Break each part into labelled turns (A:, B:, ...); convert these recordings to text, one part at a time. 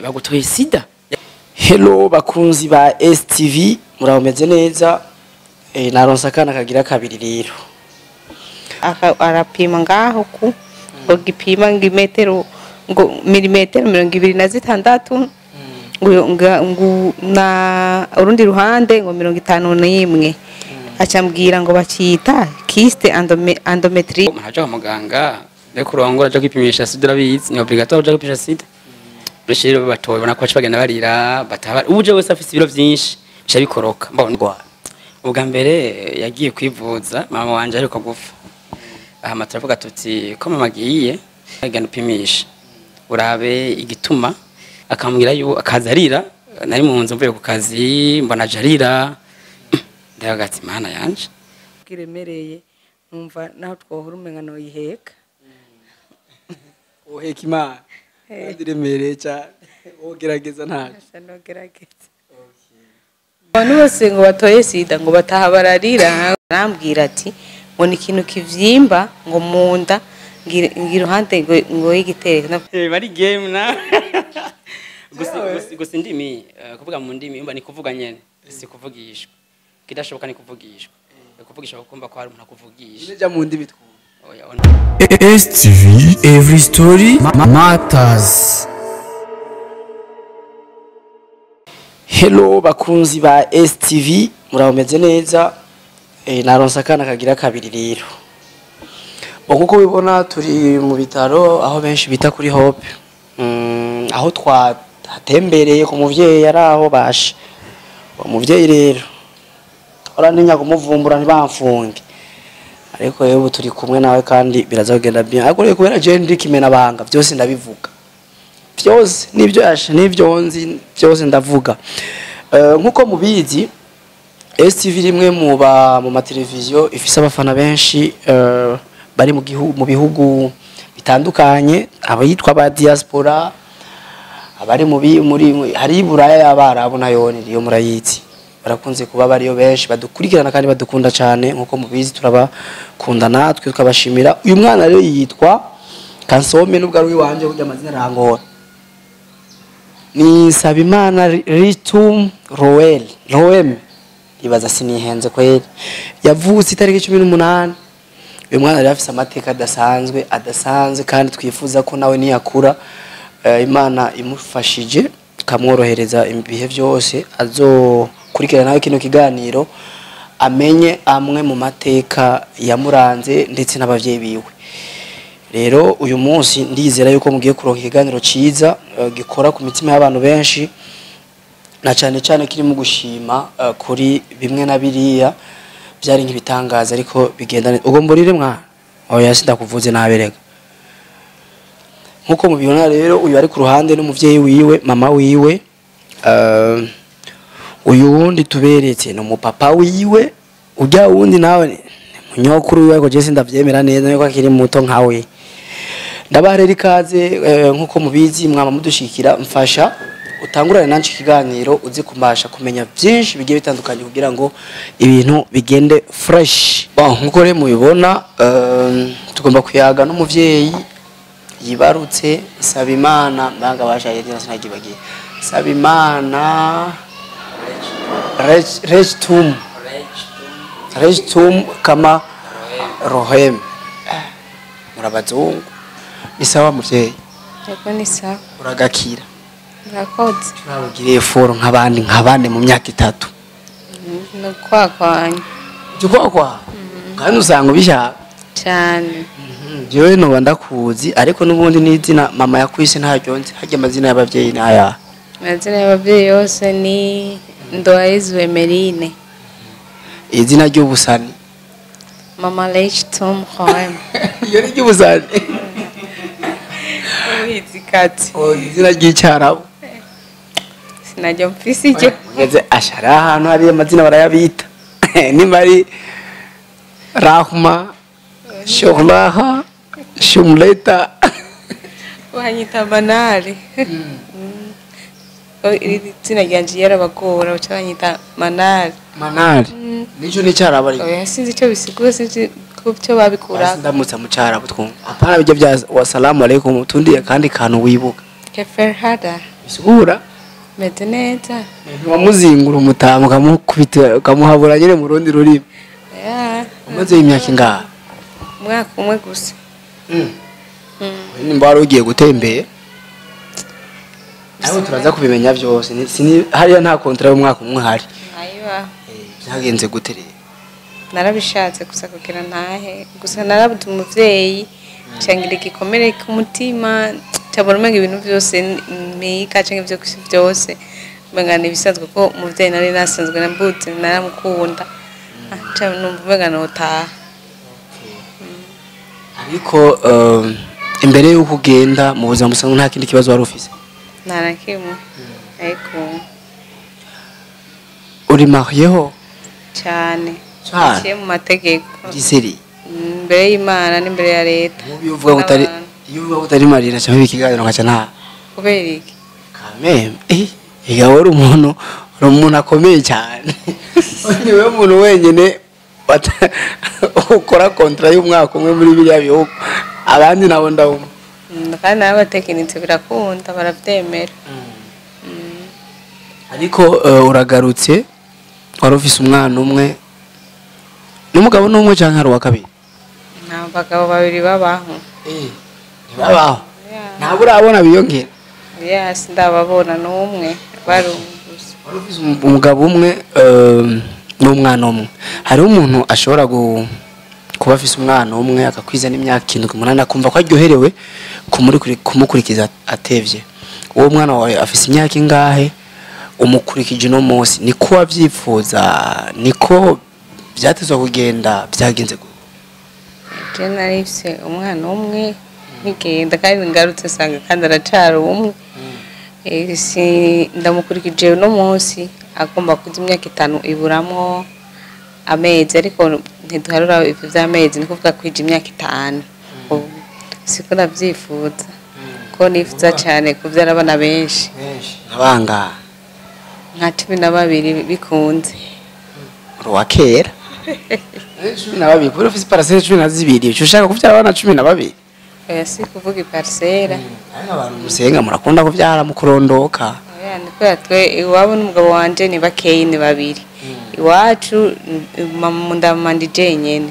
A: Bagutoye sida. Hello bakunzi ba STV, murabameze neza. Naronse akana kagira kabiri rero.
B: Arapima ngaho ku ngo gipima ngo imetero ngo milimetero 26 ngo na urundi ruhande ngo 51. Acambwira ngo bacita kyste endometri.
C: Muraja kwa muganga reko urongora aja kwipimisha sida, urabizi ni obligatoire uja kwipimisha sida. Benshi rero batoye ubona ko baca bagenda barira bataba uje wese afise ibiro vyinshi bica bikoroka. Mbona ubwa mbere yagiye kwivuza mama wanje ariko gupfa, hama turavuga tuti ko mama agiye agenda upimisha urabe igituma, akambwira yu akaza arira. Nari mu nzu mvuye ku kazi, mbona aje arira, ndavuga ati mana yanje.
D: Kiremereye numva naho twohora umenga noyiheka.
A: Uheka Imana kandi iremereye cyane, wogerageza ntacyo.
D: Asa nogerageza. Abantu bose ngo batoye sida ngo bataha bararira.
B: Arambwira ati ngo ni ikintu kivyimba ngo munda ngira iruhande ngo y'igitereko.
C: Bari game na gusa indimi, kuvuga mu ndimi umva ni kuvuga nyene, si kuvugishwa. Kidashoboka ni kuvugishwa, kuvugishwa kumva ko hari umuntu akuvugisha.
A: Nija mu ndimi twumva.
C: Oya, ona.
E: STV Every Story Matters.
A: Hello bakunzi ba STV, murabameze neza. Naronse akana kagira kabiri rero. Bo nkuko bibona turi mu bitaro aho benshi bita kuri Hope. Aho twatembereye ku muvyeyi yari aho bashe. Uwo muvyeyi rero orantinya kumuvumbura ntibamfunge. Ariko rero ubu turi kumwe nawe kandi biraza kugenda bien. Ariko rero kubera je ndi kimena banga byose ndabivuga. Byose nibyo yashe nibyo nzi byose ndavuga. Nkuko mubizi, STV rimwe mu ba mu mateleviziyo ifise abafana benshi bari mu gihugu, mu bihugu bitandukanye, abayitwa ba diaspora, abari mu bi muri hari Buraya y'Abarabu nayo niyo murayizi, barakunze kuba bariyo benshi badukurikirana kandi badukunda cyane. Nkuko mubizi turabakunda natwe tukabashimira. Uyu mwana rero yitwa Kansome, nubwo ari uwanje burya amazina arangora, ni Sabimana Ritum Roel Roem, ibaza sinihenze kweli. Yavutse itariki 18. Uyu mwana yari afise amateka adasanzwe adasanzwe, kandi twifuza ko nawe niyakura, Imana imufashije ikamworohereza ibihe byose, azokurikirana nawe kino kiganiro amenye amwe mu mateka yamuranze ndetse n'abavyeyi biwe. Rero uyu munsi ndizera yuko mugiye kuronka ikiganiro ciza, gikora ku mitima y'abantu benshi, na cyane cyane kiri mu gushima, kuri bimwe na biriya byari nk'ibitangaza ariko bigenda neza. Ubwo mburire mwana, oya sindakuvuze naberega. Nkuko mubibona rero, uyu ari ku ruhande n'umuvyeyi wiwe, mama wiwe. Uyu wundi tuberetse ni umupapa wiwe, ujya wundi nawe ni munyokuru wiwe, ariko je sindavyemera neza yuko akiri muto nkawe. Ndabaha rero ikaze. Nkuko mubizi mwama mudushikira, mfasha utangurane nanje ikiganiro uzi kumbasha kumenya byinshi bigiye bitandukanye kugira ngo ibintu bigende fresh. Bon, nkuko rero mubibona, tugomba kuyaga n'umuvyeyi yibarutse Sabimana mbanga bashaye sinagibagiye Sabimana Rechtum Rechtum kama Rohem. Murabazungu ni sawa muvyeyi?
B: Yego, ni sawa.
A: Uragakira.
B: Murakoze.
A: Urabugiriye foro nk'abandi mu myaka 3.
B: Ni ukwakwanya.
A: Kwa kandi usanga ubishaka.
B: Cyane.
A: Jewe noba ndakuzi, ariko n'ubundi n'izina mama yakwise ntaryo nzi. Harya amazina y'abavyeyi n'aya?
B: Amazina y'ababyeyi yose ni Ndoyezu Emeline.
A: Izina ry'ubusani?
B: Mama Lechtum Roem.
A: Iyo ni ry'ubusani.
B: Uwizikati.
A: Oh, izina ry'icyarabu?
B: Sinajya mfise icyo.
A: Ugeze ashara ahantu hari amazina barayabita, nimba ari Rahma Shohlaha Shumleta.
B: Wanyita Manari. Iri zina ryanje yarabagora, baca banyita Manari.
A: Manari nico ni cyarabu ariko?
B: Oya, sinzi icyo bisigura, sinzi ko cyo babikura.
A: Basi ndamutsa mu cyarabu twumva, apana bijya bya wasalamu alaikum, tundiye kandi kantu wibuka.
B: Keferhada.
A: Bisigura
B: Meze neza.
A: Ntiwamuzingura umutamu ukamukubita ukamuhabura nyine mu rundi rurimi.
B: Ya,
A: Umaze imyaka ingahe?
B: Umwaka umwe gusa.
A: Nimba wari ugiye gutembera ariko turaza kubimenya byose. Hariya nta kontra y'umwaka umwe uhari.
B: Ayiwa.
A: Byagenze gute rero?
B: Narabishatse gusa kugira ntahe. Gusa narabuze umuvyeyi, cangira igikomere k'umutima, cabona umenga ibintu vyose miga canke ivyo kwisi vyose umenga ni ibisanzwe, ko umuvyeyi nari nasanzwe nambutse naramukunda. Ca numva umenga notaha.
A: Ariko imbere y'uko ugenda mu buzima busanzwe nta kindi kibazo wari ufise?
B: Nta na kimwe. Ariko
A: Uri mariyeho?
B: Cane.
A: Cane?
B: Ciye mu mategeko.
A: Giseri?
B: Imbere y'Imana n'imbere ya leta.
A: Iyo uvuga ko utari
B: N'abantu.
A: Iyo uvuga ko utari mariye cyangwa ikiganiro nkaca nta
B: Kubera iki?
A: Kameme, ega uri umuntu akomeye cyane. Niwe muntu wenyine ukora contrat y'umwaka umwe muri biriya bihugu, abandi nabo ndabumva.
B: Kandi n'abatekinitse birakunda, baravyemera.
A: Ariko uragarutse, wari ufise umwana umwe n'umugabo n'umwe canke hari uwa kabiri?
B: Nta bagabo babiri babaho.
A: Ntibabaho? Ntabwo urabona biyongera?
B: Yes, ndababona n'umwe bari gusa.
A: Wari ufise umugabo umwe n'umwana umwe. Hariho umuntu ashobora kuba afise umwana umwe akakwiza n'imyaka 7, 8, akumva ko aryoherewe kumukurikiza atevye. Uwo mwana wawe afise imyaka ingahe? Umukurikije uno munsi, niko wavyifuza, niko vyatezwa kugenda, byagenze gute?
B: Je nari mfise umwana umwe nkigenda, kandi ngarutse sanga kandi aracari umwe. Si ndamukurikije uno munsi agomba kuza imyaka 5 iburamwo amezi, ariko ntiduharura ivyo vy'amezi, ni kuvuga kwija imyaka 5. Ubu siko ndavyifuza, ko nifuza cane kuvyara abana benshi.
A: Nka
B: Nka 12 bikunze.
A: Uri uwa kera. 12, kubera ufise parcelle 12, uca ushaka kuvyara abana 12?
B: Oya, si kuvuga iparcelle.
A: Ariko abantu musenga murakunda kuvyara mukurondoka.
B: Oya, ni kubera twe iwabo n'umugabo wanje ni bakeyi, ni babiri. Iwacu mama ndi jenyene,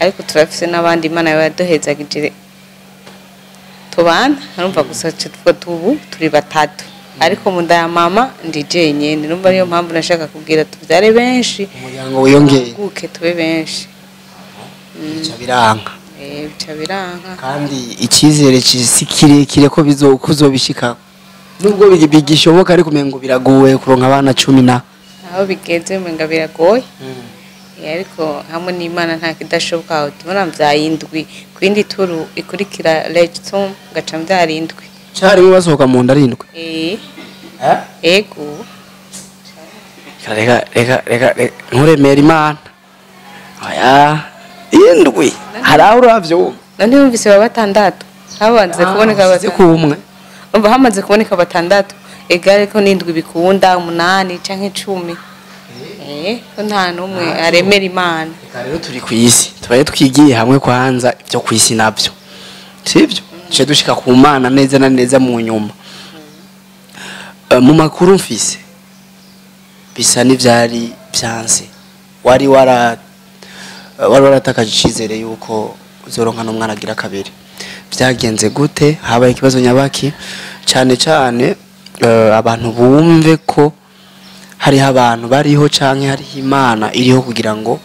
B: ariko turafise n'abandi Imana yaduhezagije tubana. Urumva gusa tuvuga tubu turi batatu, ariko mu nda ya mama ndi jenyene. Urumva niyo mpamvu nashaka kubwira tuvyare benshi.
A: Umuryango wiyongeye.
B: Twaguke tube benshi.
A: Bica biranka.
B: Bica biranka.
A: Kandi icyizere si kirekire ko kuzobishika, nubwo bigishoboka, ariko umengo biragoye kuronka abana cumi na.
B: Aho bigeze umenga biragoye. Ariko hamwe n'Imana nta kidashoboka. Aho tubona mvyaye indwi, ku yindi turu ikurikira legitum ngaca mvyara indwi.
A: Carimwe basohoka mu nda arindwi?
B: Eh. Ego.
A: Reka reka reka reka, nturemera Imana. Oya, indwi hari aho uravyumva?
B: None wumvise baba batandatu, habanze kuboneka
A: Usize
B: batandatu.
A: ku umwe.
B: Umva, hamaze kuboneka batandatu, egare ko n'indwi bikunda, umunani canke 10. Ko nta n'umwe aremera Imana.
A: Reka rero turi ku isi, tubaye twigiye hamwe kwanza ibyo ku isi nabyo sibyo, duce dushika ku Mana neza na neza mu nyuma. Mu makuru mfise bisa n'ivyari byanse, wari waratakaje icizere yuko uzoronka n'umwana agira kabiri. Byagenze gute? Habaye ikibazo nyabaki? Cyane cyane abantu bumve ko hariho abantu bariho canke hariho Imana iriho kugira ngo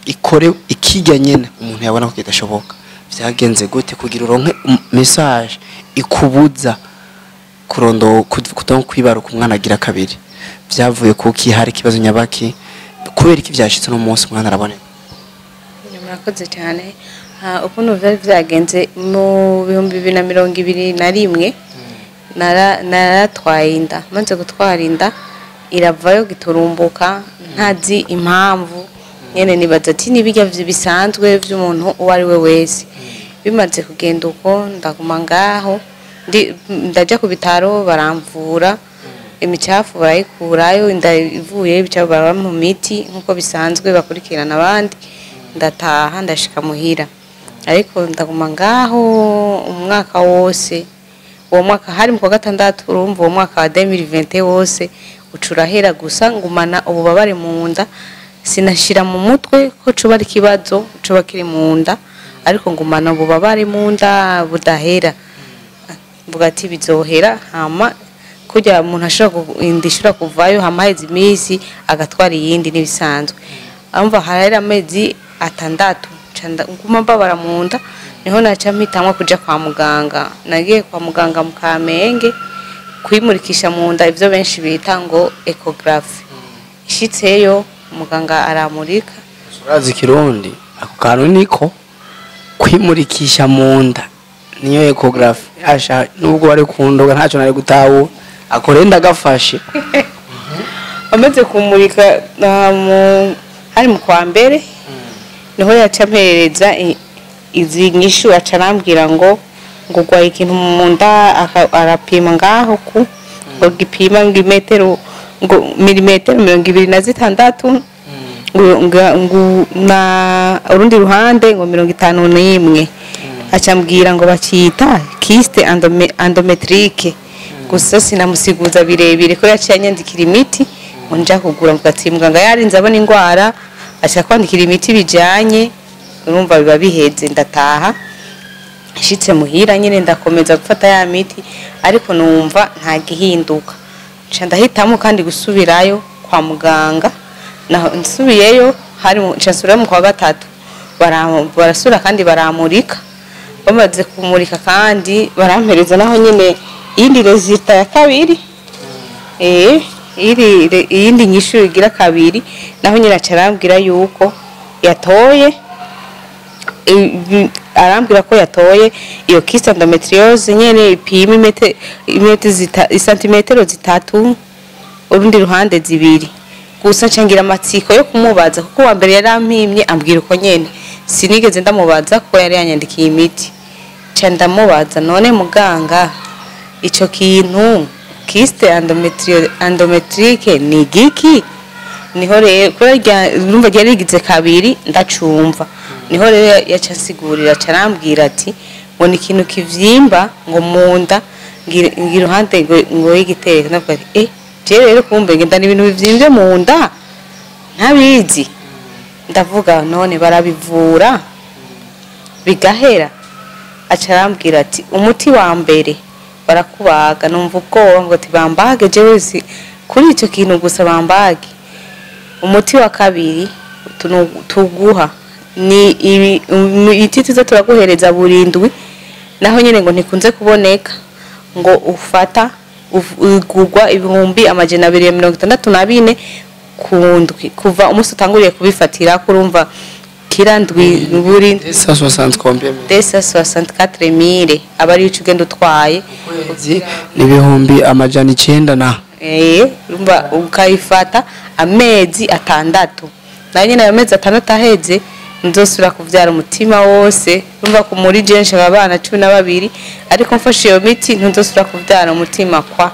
A: ikore ikijya nyene umuntu yabona ko kidashoboka. Byagenze gute kugira uronke message ikubuza kurondo kutonka kwibaruka umwana agira kabiri? Byavuye kuki? Hari ikibazo nyabaki? Kubera iki byashitse no munsi umwana araboneka?
B: Murakoze cyane. Ukuntu vyari vyagenze mu 2021, naratwaye inda. Maze gutwara inda iravayo giturumbuka, ntazi impamvu nyene. Nibaza ati nibirya bisanzwe vy'umuntu uwo ari we wese. Bimaze kugenda uko, ndaguma ngaho, ndaja ku bitaro, baramvura, imicafu barayikurayo, inda ivuye ibicafu, baraba mu miti nk'uko bisanzwe bakurikirana abandi. Ndataha, ndashika muhira, ariko ndaguma ngaho umwaka wose. Uwo mwaka hari mu kwa gatandatu, urumva uwo mwaka wa 2020 wose ucurahera, gusa ngumana ububabare mu nda. Sinashira mu mutwe ko coba ari ikibazo coba kiri mu nda, ariko ngumana ububabare mu nda budahera. Mvuga ati bizohera, hama kurya umuntu ashobora inda ishobora kuvayo, hama haheze iminsi agatwara iyindi, n'ibisanzwe. Amva harahera amezi 6, nca nguma mbabara mu nda, niho naca mpitamwo kuja kwa muganga. Nagiye kwa muganga mu Kamenge kwimurikisha mu nda, ivyo benshi bita ngo échographie. Ishitseyo muganga aramurika.
A: Urazi Kirundi, ako kantu niko kwimurikisha mu nda niyo échographie. Asha, nubwo wari kundoga ntacyo nari gutahura, ako rero ndagafashe.
B: Amaze kumurika hari mu kwa mbere, niho yaca ampereza izi nyishu, aca arambwira ngo urwaye ikintu mu nda, arapima ngaho ku ngo gipima ngo imetero, ngo milimetero 26, ngo na urundi ruhande ngo 51. Aca ambwira ngo bakita kyste endométrique. Gusa sinamusiguza birebire ko yaciye anyandikira imiti ngo nja kugura. Mvuga ati muganga yarinze abona ingwara aca kwandikira imiti bijanye, urumva biba biheze. Ndataha, nshitse muhira nyine ndakomeza gufata ya miti, ariko numva nta gihinduka. Nca ndahitamo kandi gusubirayo kwa muganga. Naho nsubiyeyo hari nca nsubirayo mu kwa gatatu, barasubira kandi baramurika. Bamaze kumurika kandi barampereza naho nyine iyindi résultat ya kabiri, iyindi nyishu igira kabiri. Naho nyine aca arambwira yuko yatoye, arambwira ko yatoye iyo kyste endométriose nyene, ipima imete isantimetero 3, urundi ruhande 2. Gusa nca ngira amatsiko yo kumubaza, kuko uwa mbere yarampimye ambwira uko nyene, sinigeze ndamubaza kuko yari yanyandikiye imiti. Nca ndamubaza: "None muganga, ico kintu kyste endométrique ni giki?" Niho rero kubera urumva ryari rigize kabiri ndacumva, niho rero yaca ansigurira, aca arambwira ati ngo ni ikintu kivyimba ngo mu nda ngira iruhande ngo y'igitereko. Ndavuga ati je rero kumbe ngenda ni ibintu bivyimbye mu nda ntabizi. Ndavuga: "None barabivura bigahera?" Aca arambwira ati umuti wa mbere barakubaga. Numva ubwoba, ngo ati bambage jewe si kuri icyo kintu gusa bambage. Umuti wa kabiri tuguha ni imiti tuza turaguhereza burindwi, naho nyine ngo ntikunze kuboneka, ngo ufata igurwa 264,000 ku ndwi kuva umunsi utanguriye kubifatira. Kurumva kira ndwi, buri ndwi.
A: 160 combien mille?
B: 264 mille, aba ari ico ugenda utwaye.
A: Kwezi ni 900,000 na
B: Urumva ukayifata amezi 6, nayo nyine ayo mezi 6 aheze nzosubira kuvyara umutima wose. Urumva ku muri je nshaka abana 12, ariko mfashe iyo miti ntuzosubira kuvyara umutima. Kwa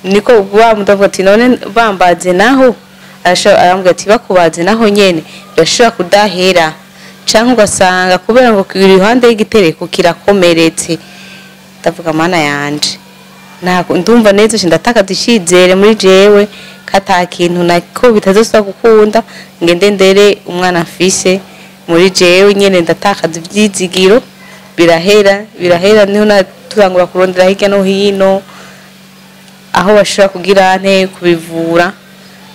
B: niko wa mudavuga ati none bambaze naho, arambwira ati bakubaze naho nyene birashobora kudahera, canke ugasanga kubera ngo kiri iruhande y'igitereko kirakomeretse. Ndavuga: "Mana yanje." Ntabwo ndumva neza, nca ndatakaza icizere muri jewe ko ata kintu nako bitazosubira gukunda ngende ndere umwana mfise muri jewe nyene. Ndatakaza ivyizigiro, birahera, birahera. Niho naturangura kurondera hirya no hino aho bashobora kugira nte kubivura,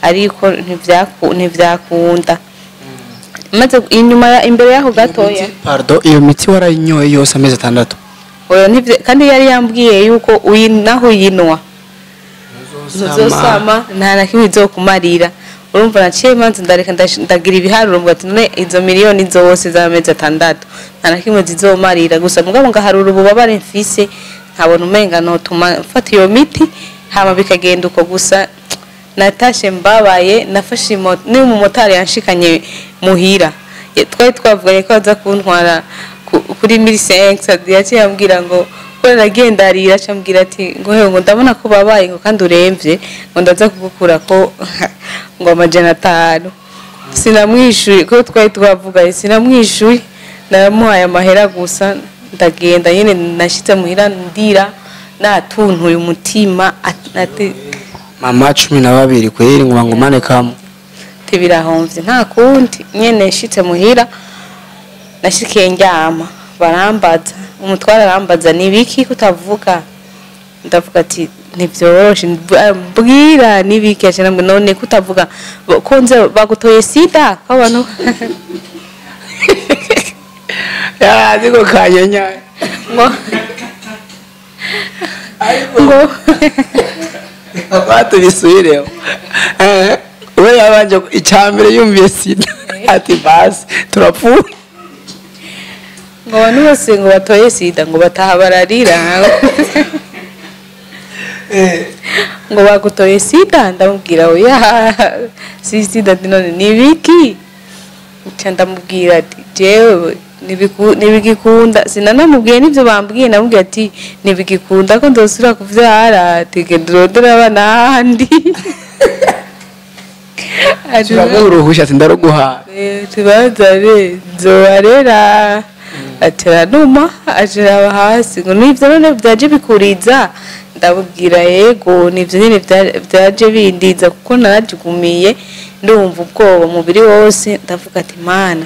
B: ariko ntivyakunda. Maze inyuma imbere yaho gatoya.
A: Pardon, iyo miti warayinyoye yose amezi 6?
B: Oya, kandi yari yambwiye yuko naho uyinwa ntuzosama, nta na kimwe izokumarira. Urumva naciye imanza ndareka, ndagira ibiharuro, ngo ati none izo miliyoni zose z'amezi 6 nta na kimwe zizomarira. Gusa mugabo ngaharura ububabare mfise, nkabona umenga notuma mfata iyo miti, hama bikagenda uko. Gusa natashe mbabaye, nafashe imoto, niba umumotari yanshikanye muhira. Twari twavuganye ko aza kuntwara kuri 1500, yaciye ambwira ngo ko nagiye ndarira, aca ambwira ati ngo hewe, ngo ndabona ko babaye, ngo kandi uremvye, ngo ndaza kugukura ko ngo 500. Sinamwishuye kuko twari twavuganye, sinamwishuye, naramuhaye amahera gusa.
D: Ndagenda nyene, nashitse muhira ndira, natuntuye umutima ati
A: Mama 12 kweri, ngo bangumane kamwe.
D: Tibirahomvye, nta kundi nyene. Nshitse muhira, nashikiye ndyama, barambaza, umutware arambaza: "Nibiki kutavuga?" Ndavuga ati: "Ntivyoroshe, mbwira nibiki." Aca arambwira: "None kutavuga ko nze bagutoye sida ko abantu"
A: Yarazi ko kanyenya.
D: Ngo
A: Batubisubireho. We yabanje icambere yumviye sida ati: "Basi turapfuye."
D: Ngo abantu bose ngo batoye sida ngo bataha bararira, ngo bagutoye sida. Ndamubwira: "Oya, si sida." Ati: "None ni ibiki?" Nca ndamubwira ati: "Jewe ntibigikunda." Sinanamubwiye n'ibyo bambwiye, namubwiye ati: "Ntibigikunda ko ndosubira kuvyara." Ati: "Genda urondere abana ahandi." Ati:
A: Turamuha uruhusha ati: "Ndaruguhaye."
D: "Tubazane nzobarera." Ati: "Aranuma." Aciraba hasi ngo: "Nivyo none vyaje bikuriza?" Ndabubwira: "Yego, nivyo nyene vyaje bindiza, kuko narajugumiye, ndumva ubwoba umubiri wose." Ndavuga ati: "Mana,"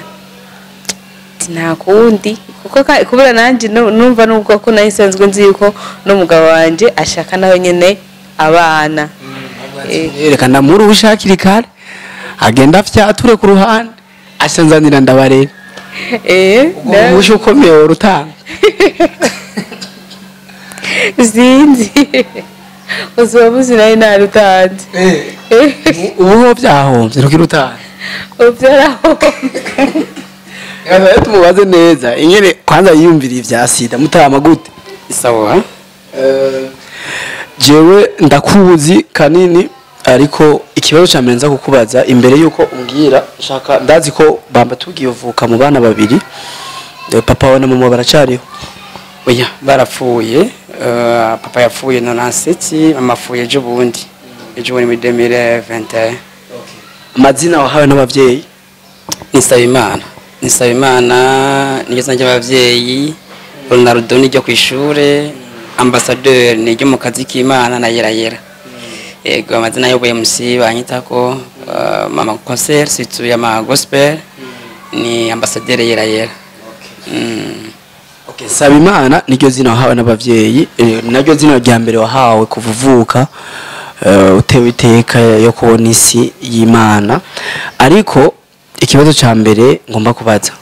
D: ati: "nta kundi," kuko kubera nanje numva nubwo ko nari nsanzwe nzi yuko n'umugabo wanje ashaka nawe nyene abana.
A: Reka ndamuruhusha hakiri kare, agenda afyature ku ruhande, asanzanira ndabarera. Ubwo ruhusha ukomeye worutanga?
D: Sinzi, uzoba buzi nari narutanze.
A: Ubu ho byahombye, ntukirutanga.
D: Ubu byarahombye.
A: Reka tumubaze neza ingene kwanza yiyumviriye ivya sida. Mutama, gute?
C: Sawa.
A: Jewe ndakuzi kanini, ariko ikibazo cya mbere nza kukubaza imbere yuko umbwira, nshaka, ndazi ko bamba tugiye uvuka mu bana babiri. Papa wawe na mama baracariho?
C: Oya, barapfuye. Papa yapfuye 97, mama apfuye ejo bundi muri 2021.
A: Amazina wahawe n'abavyeyi?
C: Nisabimana, Nisabimana niryo zina ry'abavyeyi, Ronaldo niryo kw'ishure, Ambassadeur niryo mu kazi k'Imana, na Yera Yera. Yego, amazina yo MC banyitako mama concert surtout ya ma gospel ni Ambassadeur Yera Yera.
A: Okay, Sabimana niryo zina wahawe n'abavyeyi, naryo zina rya mbere wahawe kuva uvuka, utewe iteka yo kubona isi y'Imana. Ariko ikibazo ca mbere ngomba kubaza,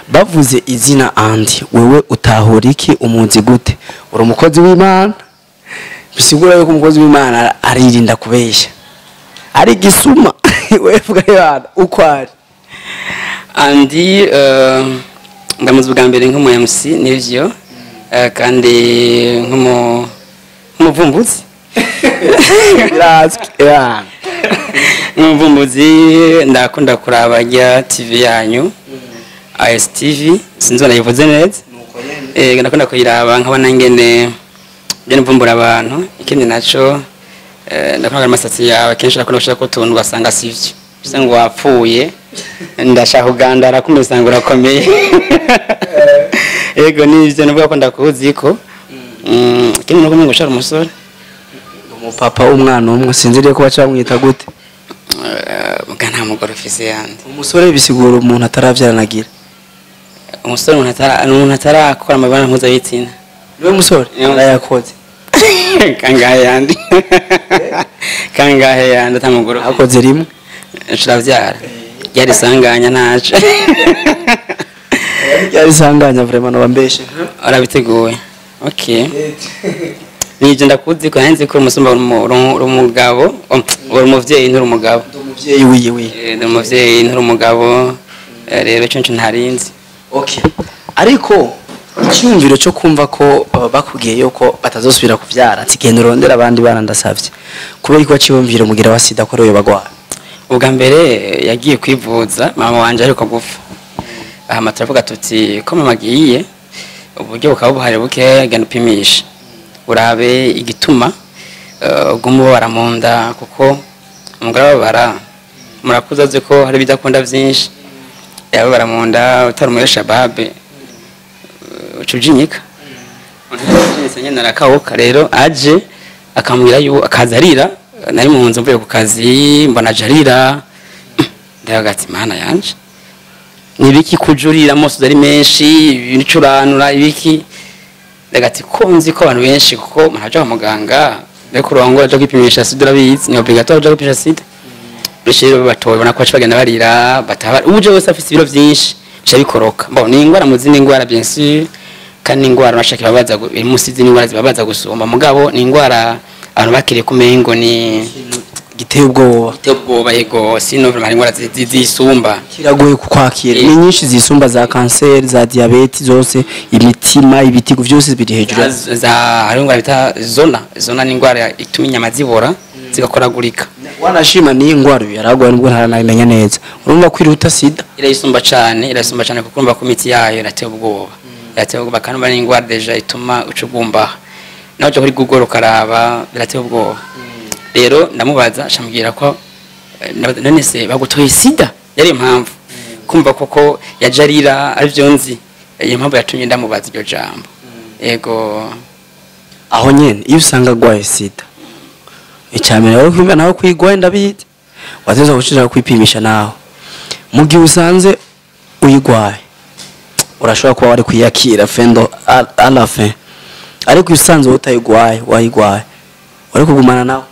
A: bavuze izina Andi, wewe utahura iki? Umuzi gute? Uri umukozi w'Imana, bisigura yuko umukozi w'Imana aririnda kubesha, ari gisuma. Wewe vuga Imana uko ari.
C: Andi ndamuzi bwa mbere nk'umu MC, nivyo, kandi nk'umuvumbuzi.
A: Birazwi yeah.
C: Nk'umuvumbuzi, ndakunda kuraba rya TV yanyu ASTV, sinzi nayivuze neza. Ndakunda kuyiraba nkabona ngene byo mvumbura abantu. Ikindi naco, ndakunda amasatsi yawe, kenshi ndakunda gushaka utuntu ugasanga sivyo, bisa ngo wapfuye, ndashaka kugandara kumesanga urakomeye. Yego, nivyo nuvuga ko ndakuzi ko ikindi nuko ngo ushara umusore.
A: Umupapa w'umwana umwe, sinzi ko baca bamwita gute.
C: Muga nta mugore ufise yandi.
A: Umusore bisigura umuntu ataravyaranagira.
C: Umusore umuntu atarakora amabara mpuzabitsina.
A: Niwe musore.
C: Niwe musore.
A: Arayakoze.
C: Kangahe yandi, kangahe yandi atamugore?
A: Akoze rimwe.
C: Turavyara, ryari isanganya, ntaco.
A: Ryari isanganya vraiment, nobambeshe.
C: Arabiteguye, okay. Nivyo ndakuzi ko nzi ko umusumba uri umugabo, uri umuvyeyi, nturi umugabo.
A: Ndi umuvyeyi wiwe.
C: Ndi umuvyeyi, nturi umugabo. Rero ico nico ntarinzi.
A: Okay, ariko icyumviro cyo kumva ko bakubwiye yuko batazosubira kuvyara, ati: "Genda urondera abandi bana ndasavye," kubera ko waciyumvira umugira wa sida ko ariyo bagwara?
C: Ubwa mbere yagiye kwivuza mama wanje ariko gupfa, hama turavuga tuti: "Ko mama agiye, uburyo bukaba buhari buke, genda upimishe urabe igituma uguma ubabara mu nda," kuko umugore ababara, murakuze, azi ko hari ibidakunda byinshi, yababara mu nda utari muri shababe. Ucujinyika ucujinyitse nyene arakawuka. Rero aje akambwira yuko akaza arira, nari mu nzu mvuye ku kazi, mbona aje arira, ndavuga ati mana yanje, nibiki kujurira amaso ari menshi, ibicuranura ibiki? Ndagati ko nzi ko abantu benshi, kuko umuntu aja kwa muganga mbere kurongora aja kwipimisha sida, urabizi ni obligatoire uja kwipimisha sida. Benshi rero batoye ubona ko baca bagenda barira, bataba uje wese afise ibiro vyinshi bica bikoroka. Bon, ni ingwara mu zindi ngwara bien sûr, kandi ni ingwara bashaka babaza iri munsi y'izindi ngwara zibabaza gusumba, mugabo ni ingwara abantu bakiriye kumengo ni
A: giteye ubwoba.
C: Giteye ubwoba, yego. Sino vraiment hari ingwara zisumba.
A: Kiragoye kukwakira, ni nyinshi zisumba za kanseri, za diyabete zose, imitima, ibitigo, byose biri hejuru.
C: Za hari ingwara bita zona. Zona ni ingwara ituma inyama zibora, zigakoragurika.
A: Wanashima ni ingwara yaragwa nubwo ntaranabimenya neza, urumva ko iruta sida.
C: Irayisumba cane, irayisumba cane, kuko urumva ko imiti yayo irateye ubwoba, irateye ubwoba, kandi urumva ni ingwara déjà ituma uca ugumbaha. Nawe uja kuri Google ukaraba, birateye ubwoba. Rero ndamubaza, acambwira ko none se bagutoye sida yari impamvu kumva koko yaje arira, arivyo nzi, iyo mpamvu yatumye ndamubaza iryo jambo, yego.
A: Aho nyene iyo usanga agwaye sida, icambere wowe kwimba nawe kwigwaye, ndabizi wateza gushira kwipimisha nawe. Mu gihe usanze uyigwaye, urashobora kuba wari kwiyakira fendo à la fin, ariko iyo usanze utayigwaye, wayigwaye, wari kugumana nawe?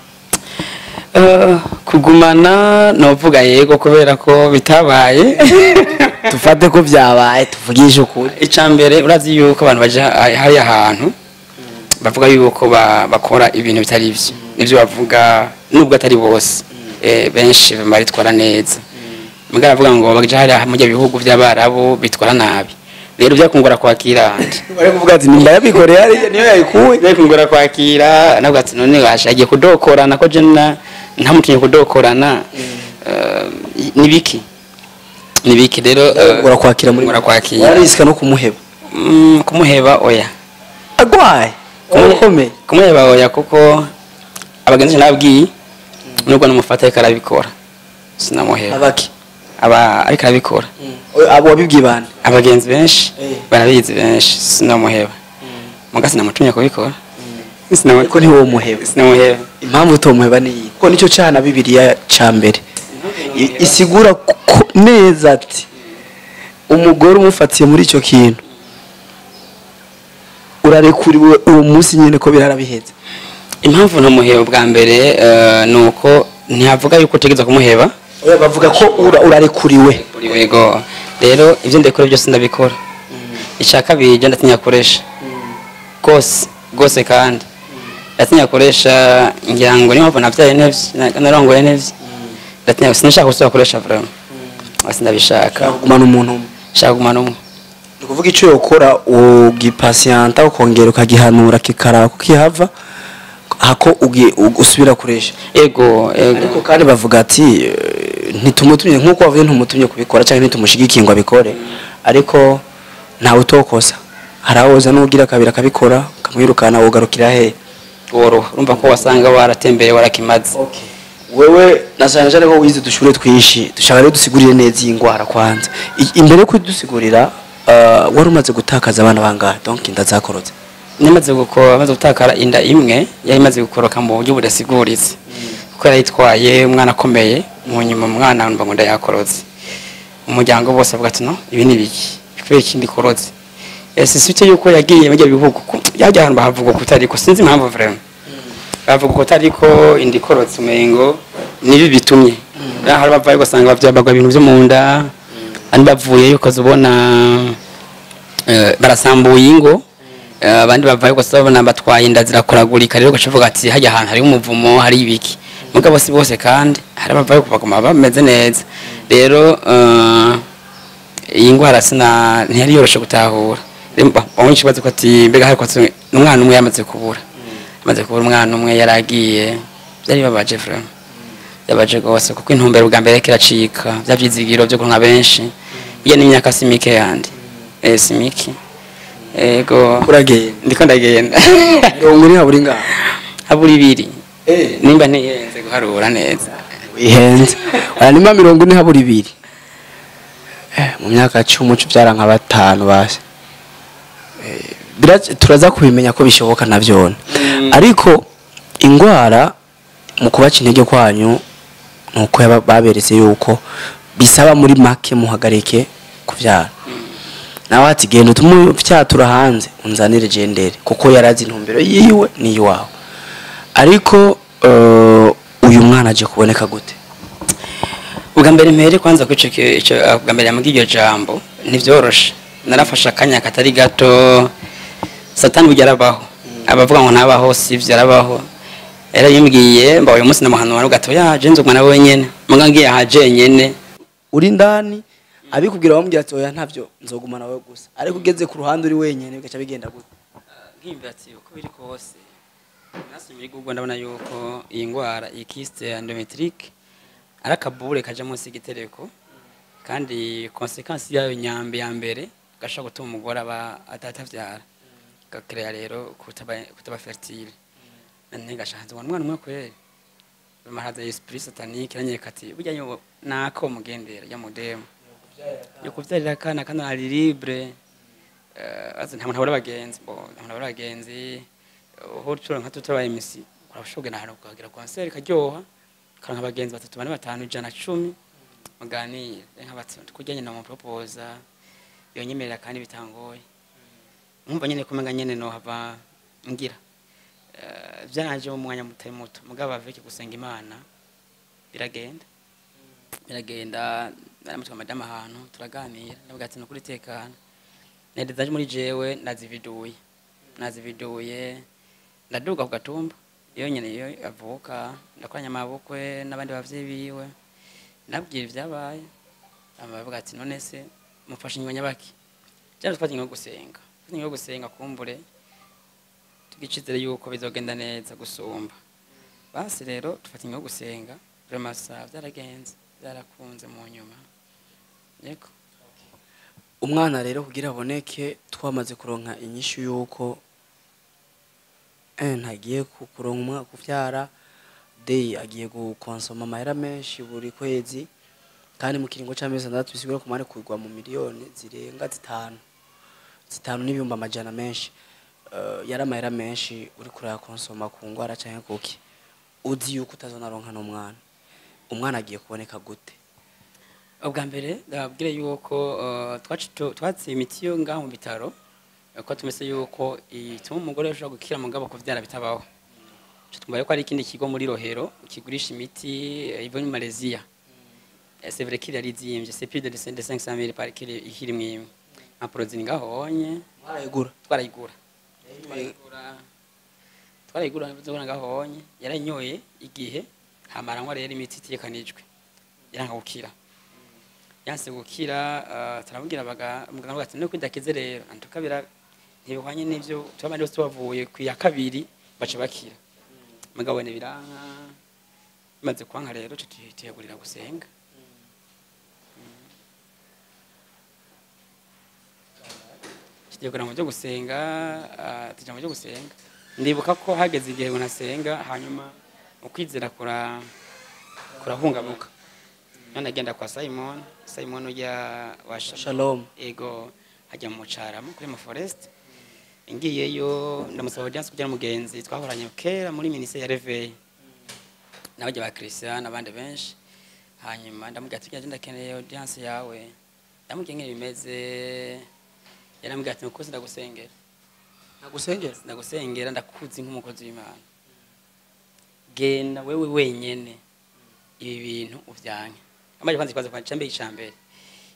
C: Kugumana novuga yego, kubera ko bitabaye.
A: Tufate ko byabaye, tuvugishe ukuri.
C: Icambere, urazi yuko abantu baja hariya ahantu bavuga yuko bakora ibintu bitari ivyo, nivyo bavuga, nubwo atari bose, benshi baritwara neza. Mugara avuga ngo baja hariya mu bihugu by'abarabu bitwara nabi. Rero byakungora kwakira andi.
A: Bari kuvuga ati nimba yabikoreye hariya niyo yayikuye.
C: Byakungora kwakira, nabwo ati none basha agiye kudokorana ko je ntamutinye kudokorana. Nibiki nibiki rero
A: Urakwakira muri
C: Urakwakira.
A: Wariska no kumuheba?
C: Kumuheba oya.
A: Agwaye ukomeye.
C: Kumuheba oya, kuko abagenzi nabwiye nubwo namufata ariko arabikora, sinamuheba.
A: Abaki?
C: Aba ariko arabikora.
A: Abo wabibwiye bande?
C: Abagenzi benshi barabizi, benshi. Sinamuheba, muga sinamutumye kubikora.
A: Ariko ntiwomuheba?
C: Sinamuheba.
A: Impamvu utomuheba ni iyi, kuko nicyo cana Bibiliya ca mbere isigura ko neza ati umugore umufatiye muri icyo kintu urarekuriwe uwo munsi nyine ko birarabiheze.
C: Impamvu ntamuheba bwa mbere ni uko ntihavuga yuko utegereza kumuheba.
A: Oya, bavuga ko urarekuriwe.
C: Yego, rero ibyo ndekora byose ndabikora. Icya kabiri, ibyo ndatinya koresha rwose rwose, kandi ndatinya koresha, ngira ngo niyo mpamvu nabyaye ntevye, narongoye ntevye. Ndatinya, sinashaka gusubira koresha vraiment, sindabishaka.
A: Kugumana umuntu umwe?
C: Nshaka kugumana umwe.
A: Ni ukuvuga icyo yokora ugipasiyanta, ukongera ukagihanura kikaraba kukihava hako usubira kuresha.
C: Ego, ego.
A: Ariko kandi bavuga ati ntitumutumye, nk'uko bavuze, ntumutumye kubikora cyangwa ntitumushigikiye ngo abikore, ariko ntawe utokosa, hari awoza n'ugira kabiri akabikora ukamwirukana, wogarukira he?
C: Woroha, urumva ko wasanga waratembeye, warakimaze.
A: Wewe nasanga cyane ko wize udushure twinshi, dushaka rero dusigurire neza iyi ndwara kwanza. Imbere yo kudusigurira, wari umaze gutakaza abana bangahe, donc inda zakorotse?
C: Namaze gukora, amaze gutakara inda imwe yari imaze gukoroka mu buryo budasiguritse, kuko yarayitwaye umwana akomeye, mu nyuma umwana numva ngo ndayakorotse. Umuryango bose bavuga ati no ibi ni ibiki, kubera ikindi korotse? Ese site yuko yagiye mu bihugu yajya ahantu bahavuga ko utariko, sinzi impamvu vraiment bavuga ko utariko indi korotse, umengo nibi bitumye hari bavayo ugasanga bavyabagwa ibintu byo mu nda, andi bavuyeyo ukazubona barasambuye ingo, abandi bavayo ugasanga batwaye inda zirakoragurika. Rero ugaca uvuga ati hajya ahantu hari umuvumo, hari ibiki. Mugabo si bose, kandi hari abavayo baguma bameze neza. Rero iyi ndwara sina ntiyari yoroshe gutahura. Bamwe ikibazo ko ati mbega hari kwatse umwana umwe yamaze kubura, amaze kubura umwana umwe yaragiye, byari bibabaje vraiment, byabaje rwose, kuko intumbero bwa mbere kiracika bya byizigiro byo kuronka benshi. Iyo ni imyaka si mike yandi, si mike, ego.
A: Uragenda?
C: Ndiko ndagenda.
A: 40 haburi ngaho?
C: Habura 2, nimba ntihenze guharura neza.
A: Wihenze. Oya, nimba 40 habura 2, mu myaka 10 uca ubyara nka batanu basi. Turaza kubimenya ko bishoboka navyona. Ariko ingwara mu kubaca intege kwanyu nuko baberetse yuko bisaba muri make muhagarike kuvyara. Nawe ati genda utume ufyatura hanze unzanire jendere, kuko yarazi intumbero yiwe n'iyiwawe. Ariko uyu mwana aje kuboneka gute?
C: Ubwa mbere mpere kwanza kwico ubwa mbere yambwiye iryo jambo ntivyoroshe. Narafashe akanya katari gato. Satani burya arabaho, abavuga ngo ntabaho sivyo, arabaho. Era yimbwiye mba uyu munsi namuhanura gato ya je nzogwa nawe wenyene, muga ngiye aha jenyene.
A: Uri ndani abikubwira bamubwira ati oya ntavyo nzoguma nawe gusa, ariko ugeze ku ruhande uri wenyene bigaca bigenda gute?
C: Nkimba ati uko biri kose nasi muri Google ndabona yuko iyi ngwara iyi kyste endometrique ari akabure kaja munsi y'igitereko, kandi consequence yayo nyambe ya mbere gashobora gutuma umugore aba atatavyara, gakrea rero kutaba fertile. Nane gashanze ngo umwana umwe kweri bamaraza esprit satanique aranyereka ati burya yo nako mugendera ya mudemu yo kuvyarira akana kana ari libre. Azi nta muntu abura abagenzi, bo nta muntu abura abagenzi. Aho turi nka tutaba MC urashobora ahantu ukagira concert karyoha, karonka abagenzi 3 4 5 110 muganire nka bati kujyanye na proposa yonyemerera kandi bitangoye. Nkumva nyene kumenga nyene no hava ngira byaranje mu mwanya mutari muto, mugabo aveke gusenga Imana biragenda biragenda. Naramutwa madama ahantu turaganira, ndavuga ati nukuri tekana nende muri jewe nazividuye ndaduga ku gatumba iyo nyene iyo avuka, ndakoranya amabukwe n'abandi bavyeyi biwe, nabwira ivyabaye. Abavuga ati none se mufashe ingingo nyabaki? Cyane dufata ingingo gusenga, dufata ingingo gusenga kumbure tugicizere yuko bizogenda neza gusumba. Basi rero dufata ingingo gusenga, vraiment byaragenze, byarakunze mu nyuma. Yego.
A: Umwana rero kugira aboneke twamaze kuronka inyishu yuko ntagiye kuronka umwana kuvyara, day agiye gukonsoma amahera menshi buri kwezi, kandi mu kiringo c'amezi 6 bisigura kumare kugwa mu miliyoni zirenga 5 n'ibihumbi amajana menshi. Yari amahera menshi uri kurayakonsoma ku ngwara canke kuki uzi yuko utazonaronka n'umwana. Umwana agiye kuboneka gute?
C: Ubwa mbere ndababwire yuko twatse imiti yo ngaho mu bitaro, ko tumese yuko ituma umugore ashobora gukira mugabo kuvyara bitabaho. Tumbaye ko ari ikindi kigo muri Rohero kigurisha imiti iva muri Malaysia. C'est vrai qu'il ari zimvye, c'est plus de 500 000 par kilo ikiri mwimwe. Amprozini ngaho onye
A: twarayigura
C: twarayigura ngaho onye yaranyoye igihe hamaranywa rero imiti itekanijwe yaranga gukira. Yanse gukira turabwira muganga ati no kwidakize rero antukabira ntibihwanye n'ivyo tubandi bose bavuye ku ya kabiri baca bakira. Mugabo ne biranka bimaze kwanka rero tutiyegurira gusenga. Tutiyegurira mu byo gusenga, tuja mu byo gusenga. Ndibuka ko hageze igihe ngo nasenga hanyuma ukwizera kurahungabuka. None agenda kwa Simon, Simon ujya wa
A: Shalom.
C: Ego hajya mu caramo kuri mu forest. Ngiyeyo ndamusaba audience kugira mugenzi twahoranye kera muri ministère ya Réveil. Nabajya ba Christian n'abandi benshi. Hanyuma ndamubwira ati genda ndakeneye audience yawe. Ndamubwiye ngene bimeze. Yarambwira ati nuko ndagusengera.
A: Nagusengera?
C: Ndagusengera ndakuzi nk'umukozi w'Imana. Genda wewe wenyene ibi bintu uvyanke. Amaje kwanza kwanza kwa chambe icambere.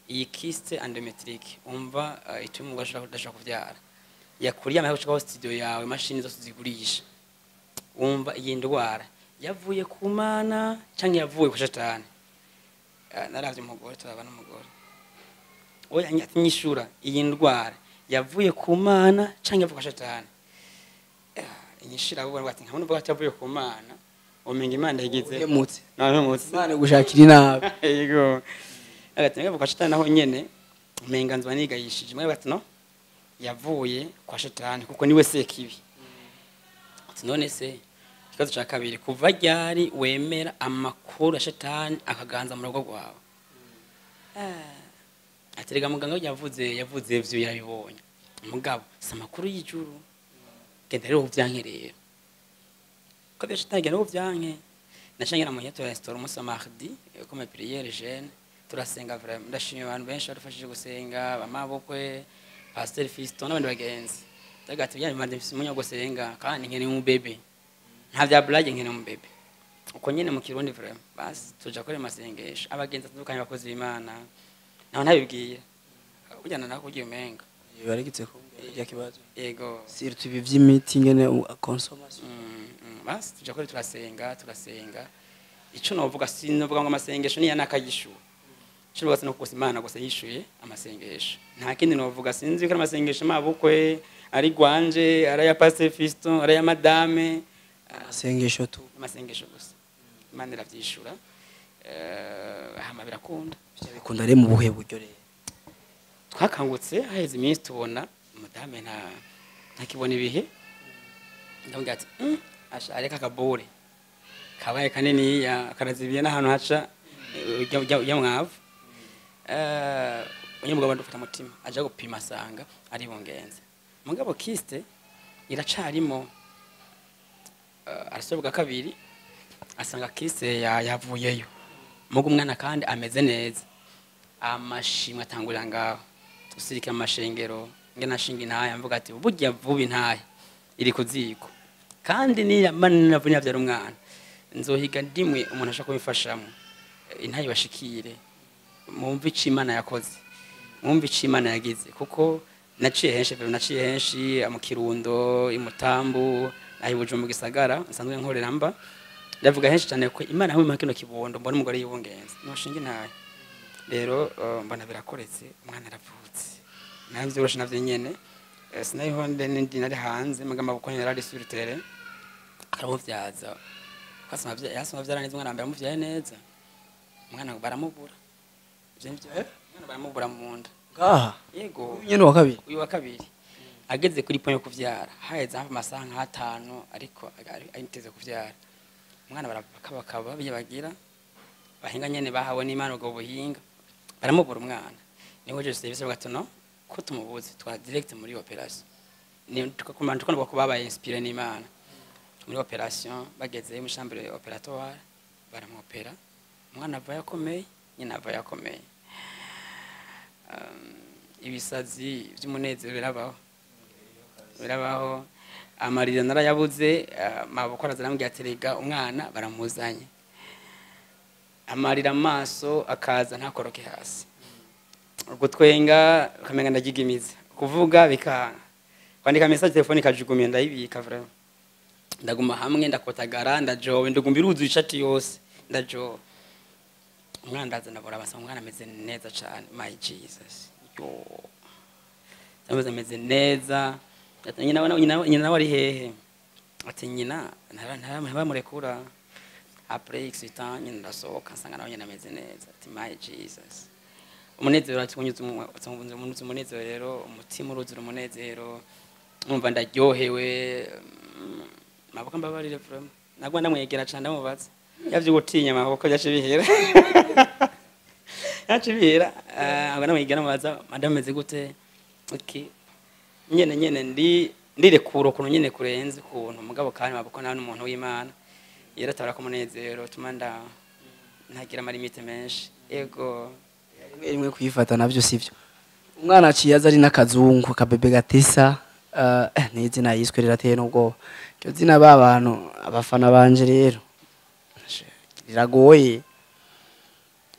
C: Iyi kyste endometrique umva ituma ugashaka kudashaka kuvyara. Yakuriye amahe gushika studio yawe mashini zose zigurisha. Umva iyi ndwara yavuye ku Mana canke yavuye ku Satani. Naravye umugore turaba n'umugore. Oya nyishura iyi ndwara yavuye ku Mana canke yavuye ku Satani. Inyishira abo bati nka nuvuga ati yavuye ku Mana umenga Imana yagize.
A: Uhemutse.
C: Nahemutse.
A: Imana gushakira inabi.
C: Yego. Agati ngavuga Satani naho nyene umenga nzwa nigayishije. Mwe bati no yavuye kwa Shetani kuko niwe sekibi. Ati none se ikibazo ca kabiri kuva ryari wemera amakuru ya Shetani akaganza mu rugo rwawe? Aterega muganga yavuze ivyo yarabibonye. Mugabo si amakuru y'ijuru. Genda rero uvyanke rero ko byo shitani, genda uvyanke. Nashangira mu nyeto restaurant umunsi wa mardi comme prière jeune, turasenga. Vraiment ndashimira abantu benshi badufashije gusenga, bamabukwe, Pasteur Fiston n'abandi bagenzi. Ndagati byari mande mfise umunya wo gusenga kandi nkeneye umubebe, nta bya blague, nkeneye umubebe uko nyene mu Kirundi. Vraiment basi tuja kore masengesho, abagenzi atandukanye, abakozi b'Imana naho ntabibwiye ujyana nako kugira umenga.
A: Barigitse kumbwira irya kibazo.
C: Yego.
A: Surtout ibi vy'imiti ngene consommation.
C: Basi tuja kore turasenga, turasenga. Ico novuga, sinovuga ngo amasengesho niya nakayishuwe. Ico novuga no gusa Imana gusa yishuye amasengesho, nta kindi novuga. Sinzi ko ari amasengesho mabukwe, ari gwanje, ari aya Pasteur Fiston, ari aya madame.
A: Amasengesho tu.
C: Amasengesho gusa, Imana iravyishura. Hama birakunda.
A: Bikunda rero mu buhe buryo rero?
C: Twakangutse haheze iminsi tubona umudamu nta ntakibona ibihe. Ndamubwira ati asha areka akabure kabaye kaniniya karazibiye n'ahantu haca ujya mwavu." Unyamugabo ndufata mutima aja gupima asanga ari bungenze, mugabo kyste iracarimo. Arasobwa kabiri asanga kyste yavuyeyo, mugo umwana kandi ameze neza. Amashimwe atangurira ngaho, usirika amashengero nge nashinga intahe mvuga ati burya vuba intahe iri ku ziko, kandi niya manini navuye navyara umwana nzohiga ndimwe umuntu ashaka kubifashamo intahe bashikire mwumve ico Imana yakoze, mwumve ico Imana yagize, kuko naciye henshi pero naciye henshi mu Kirundo, imutambu, aho Bujumbura gisagara nsanzwe nkorera mba ndavuga henshi cyane ko Imana hamwe kino kibondo mbona umugore yibungenze noshinga intahe. Rero mbona birakoretse, umwana aravutse navyoroshe navyo nyene. Sinariho ndi nari hanze mugamba kuko yari sur terrain aramuvyaza. Kwasoma yasoma vyara neza umwana mbere amuvyaye neza, umwana baramubura. Ivyo nivyo, umwana baramubura mu nda.
A: Ngaha?
C: Yego.
A: Uyu nyene wa kabiri?
C: Uyu wa kabiri ageze kuri point yo kuvyara haheze hafi amasaha nk'atanu, ariko ariteze kuvyara umwana barakabakaba biye bagira bahinga nyene bahawe n'Imana ubwo buhinga, baramubura umwana. Niho je service bavuga ati no ko tumubuze twa direct muri opération, ni tukakumana tukabona ko babaye inspiré n'Imana. Muri opération bageze mu chambre opératoire baramwopera, umwana ava yakomeye, nyina ava yakomeye. Ibisazi by'umunezero birabaho, birabaho. Amarira narayabuze. Mabukwe araza arambwira ati rega umwana baramuzanye. Amarira amaso akaza ntakoroke hasi, gutwenga ukamenga ndagigimiza, kuvuga bikanga, kwandika message telefone ikajugumiye ndayibika. Vraiment ndaguma hamwe ndakotagara, ndajowe, ndagumba iruzuye ishati yose ndajowe. Umwana ndaza ndabura basa, umwana ameze neza cyane. My Jesus, yo, ameze neza. Ati nyina nawe ari hehe? Ati nyina ntabamurekura. Après x temps nyina ndasohoka nsanga nawe nyina ameze neza. Ati my Jesus, umunezero ati unyuze umunezero rero umutima uruzura umunezero, numva ndaryohewe. Maboko mbabarire, vraiment nagwa ndamwegera cyane ndamubaza yavyo gutinya amaboko byace bihera, yace bihera. Aba ndamwegera ndamubaza madame ameze gute? Okay, nyene nyene ndi ndirekura ukuntu nyene kurenze ukuntu, mugabo kandi maboko nawe n'umuntu w'Imana yaratabara ko umunezero tuma nda ntagira ama limites menshi. Ego.
A: Rimwe rimwe kwifata navyo sivyo. Umwana aciye aza ari n'akazungu akabebe gatesa. N'izina yiswe rirateye n'ubwoba iryo zina. Ba bantu abafana banje rero riragoye,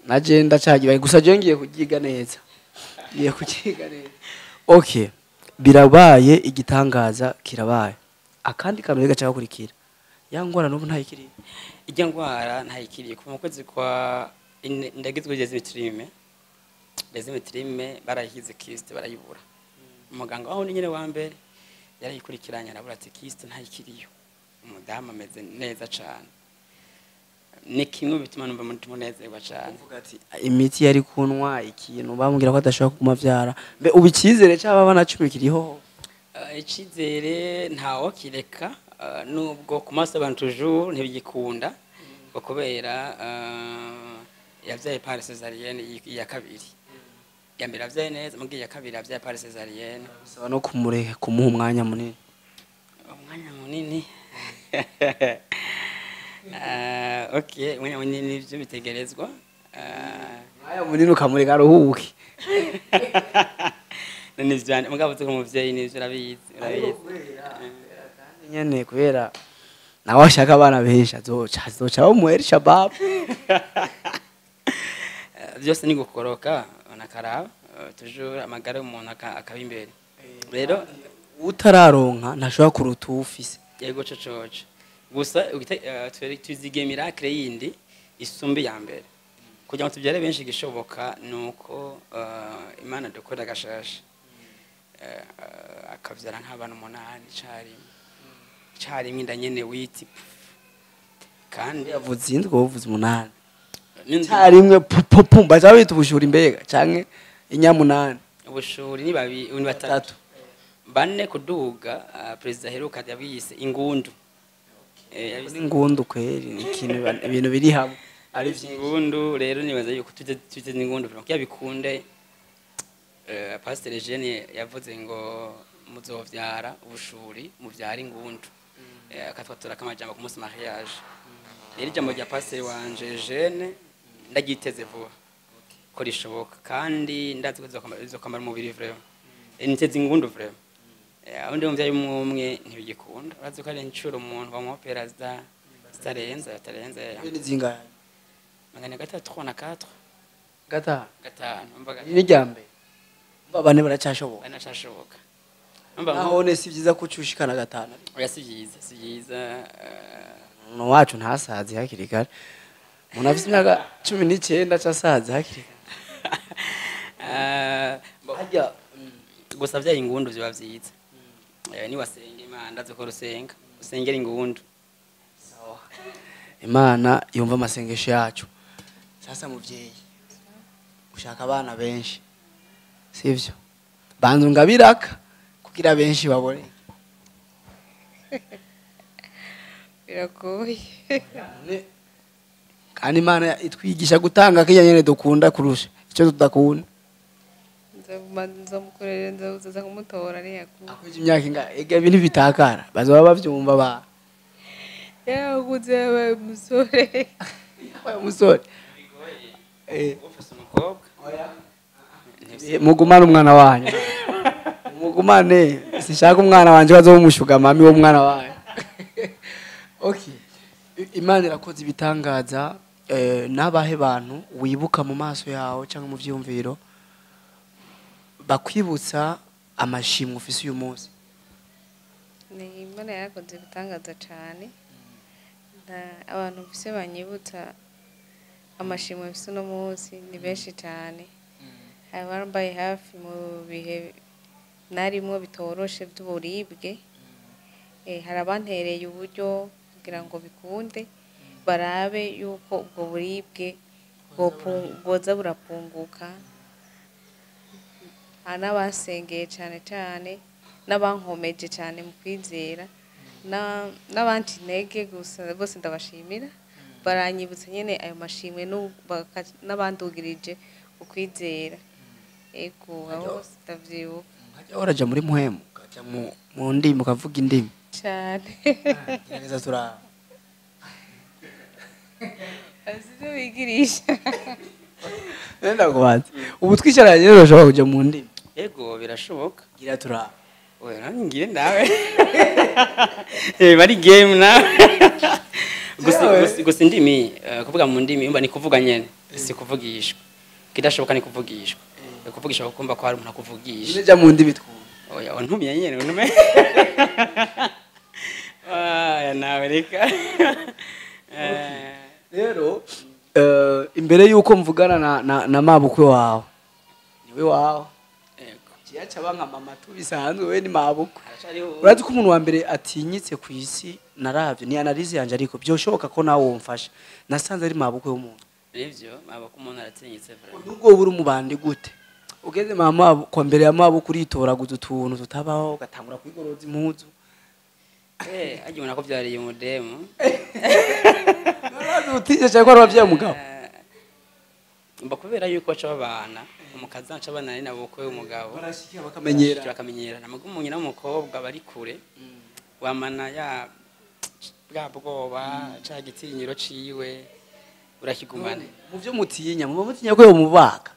A: naje ndacagiye gusa je ngiye kuryiga neza, ngiye kuryiga neza. Okay, birabaye, igitangaza kirabaye. Akandi kantu rega cyakurikira, ya ngwara n'ubu ntayikiri?
C: Ijya ngwara ntayikiriye kuva mu kwezi kwa ndagizwe deuxième trimestre barayihize kyste barayibura. Umuganga waho ni nyine wa mbere yarayikurikiranye arabura ati kyste ntayikiriyo, umudamu ameze neza cane. Ni kimwe mu bituma numva umutima unezerwa cane.
A: Uvuga ati imiti yari kunywa ikintu bamubwira ko adashobora kuguma avyara, mbe ubu icyizere cy'abana 10 kiriho?
C: Icizere ntawo kireka, nubwo ku maso y'abantu toujours ntibigikunda ngo kubera yavyaye par césarienne iya kabiri. Ya mbere avyaye neza, mugiye ya kabiri avyaye par césarienne.
A: Bisaba no kumureka, kumuha umwanya munini.
C: Umwanya munini. Okay, umwanya munini nivyo bitegerezwa.
A: Umwanya munini ukamureka aruhuke.
C: None ivyo mugabo tuko umuvyeyi nivyo urabizi, urabizi.
A: Nyene kubera nawe ashaka abana benshi azoca bamuhera Shabab.
C: Byose ni gukoroka nakaraba toujours amagara y'umuntu akaba imbere. Rero
A: utararonka ntashobora kuruta uwufise.
C: Yego cococo. Gusa tuzigiye miracle yindi isumbi ya mbere. Kugira ngo tubyare benshi gishoboka nuko Imana dukora gashasha. Akavyara nk'abana 8 carimwe. Carimwe inda nyene witi. Kandi
A: yavuze indwi wovuze 8. Carimwe pupu baza bita ubushuri mbega canke inyamunani.
C: Ubushuri ni babiri ni batatu. Bane kuduga president heruka yabise ingundu.
A: Yabise ingundu kweri ikintu ibintu biri hamwe
C: ari ingundu. Rero nibaza yuko tuje ingundu kugira bikunde. Pasteur Eugene yavuze ngo muzovyara ubushuri muvyara ingundu. Akatwatura kamajambo ku munsi mariage. Rero ijambo rya pasteur wanje Eugene ndagiteze vuba ko rishoboka kandi ndazi ko bizokamara umubiri vraiment. Niteze ingundu vraiment. Aho ndi umuvyeyi umwe ntibigikunda. Urazi ko ari incuro umuntu bamwopera zitarenze atarenze.
A: Ni zingahe?
C: Magana 3 na 4.
A: Gatanu.
C: Gatanu mbaga.
A: Ni ryambe. Bane baracashoboka.
C: Banacashoboka.
A: Nahone si vyiza kucushikana gatanu.
C: Oya si vyiza, si vyiza.
A: Umuntu wacu ntasaze hakiri kare. Umuntu afite imyaka 19 acasaze hakiri
C: kare. Harya gusa vyaye ingundu vyoba vyiza. Ni wasenga Imana ndazokora usenga. Usengera ingundu.
A: Sawa. Imana yumva amasengesho yacu. Sasa muvyeyi ushaka abana benshi. Sivyo? Banzu ngabiraka kugira benshi babone.
D: Biragoye.
A: Kandi Imana itwigisha gutanga kiya nyene dukunda kurusha icyo tudakunda.
D: Nzamukorera nzaza kumutora niyakuze.
A: Akwije imyaka inga ega ibintu bitakara bazoba bavyumva ba.
D: Yakuze yabaye umusore.
A: Yabaye umusore.
C: Ufise umukobwa?
A: Oya. Mugumane umwana wanyu. Mugumane sishaka umwana wanje bazomushuga mami wo mwana wanyu. Okay. Imana irakoze ibitangaza. Nabahe bantu wibuka mu maso yawe cyangwa mu vyumviro bakwibutsa amashimwe ufise uyu munsi?
D: Ni Imana yarakoze ibitangaza cyane. Abantu mfise banyibutsa amashimwe mfise uno munsi ni benshi cyane. Abarambaye hafi mu bihe narimwo bitoroshe by'uburibwe. Hari abantereye uburyo kugira ngo bikunde barabe yuko ubwo buribwe bwoza burapunguka. N'abasengeye cyane cyane n'abankomeje cyane mu kwizera n'abanci intege gusa bose ndabashimira. Baranyibutsa nyene ayo mashimwe n'abandugirije ukwizera. Ego aho ndavyibuka.
A: Hajya waraja muri muhemu ukaja mu ndimi ukavuga indimi
D: cyane.
A: Gerageza turaba.
D: Azivyo wigirisha.
A: Nenda kubanza. Ubu twicaranye rero urashobora kuja mu ndimi.
C: Ego birashoboka.
A: Gira turaba.
C: Oya nanjye ngire nawe. Bari game nawe. Gusa indimi kuvuga mu ndimi umva ni kuvuga nyene si kuvugishwa. Kidashoboka ni kuvugishwa. Kuvugisha kumva ko hari umuntu akuvugisha.
A: Nija mu ndimi twumva.
C: Oya untumye nyene untume. Oya nawe reka.
A: Rero imbere yuko mvugana na mabukwe wawe. Niwe wawe.
C: Yego.
A: Kiyaca banka mama tubisanzwe we ni mabukwe. Urazi ko umuntu wa mbere atinyitse ku isi naravye ni analyse yanje ariko byoshoboka ko nawe womfasha. Nasanze ari mabukwe w'umuntu.
C: Nivyo mabukwe umuntu aratinyitse vraiment.
A: Nubwo buri umubandi gute? Ugeze mama kwa mbere ya mabukwe uritoraguza utuntu tutabaho ugatangura kwigoroza impuzu.
C: Aje ubona ko byariye umudemu.
A: Narazi utije cyane ko arabavye mugabo.
C: Mba kubera yuko baca babana umukazana aca abana ari nabo ko umugabo
A: Barashikira bakamenyera.
C: Bakamenyerana. Mugo umunyina w'umukobwa bari kure, wamana ya bwa bwoba ca gitinyiro ciwe urakigumana.
A: Mu byo mutinya, muba mutinya ko yomubaga?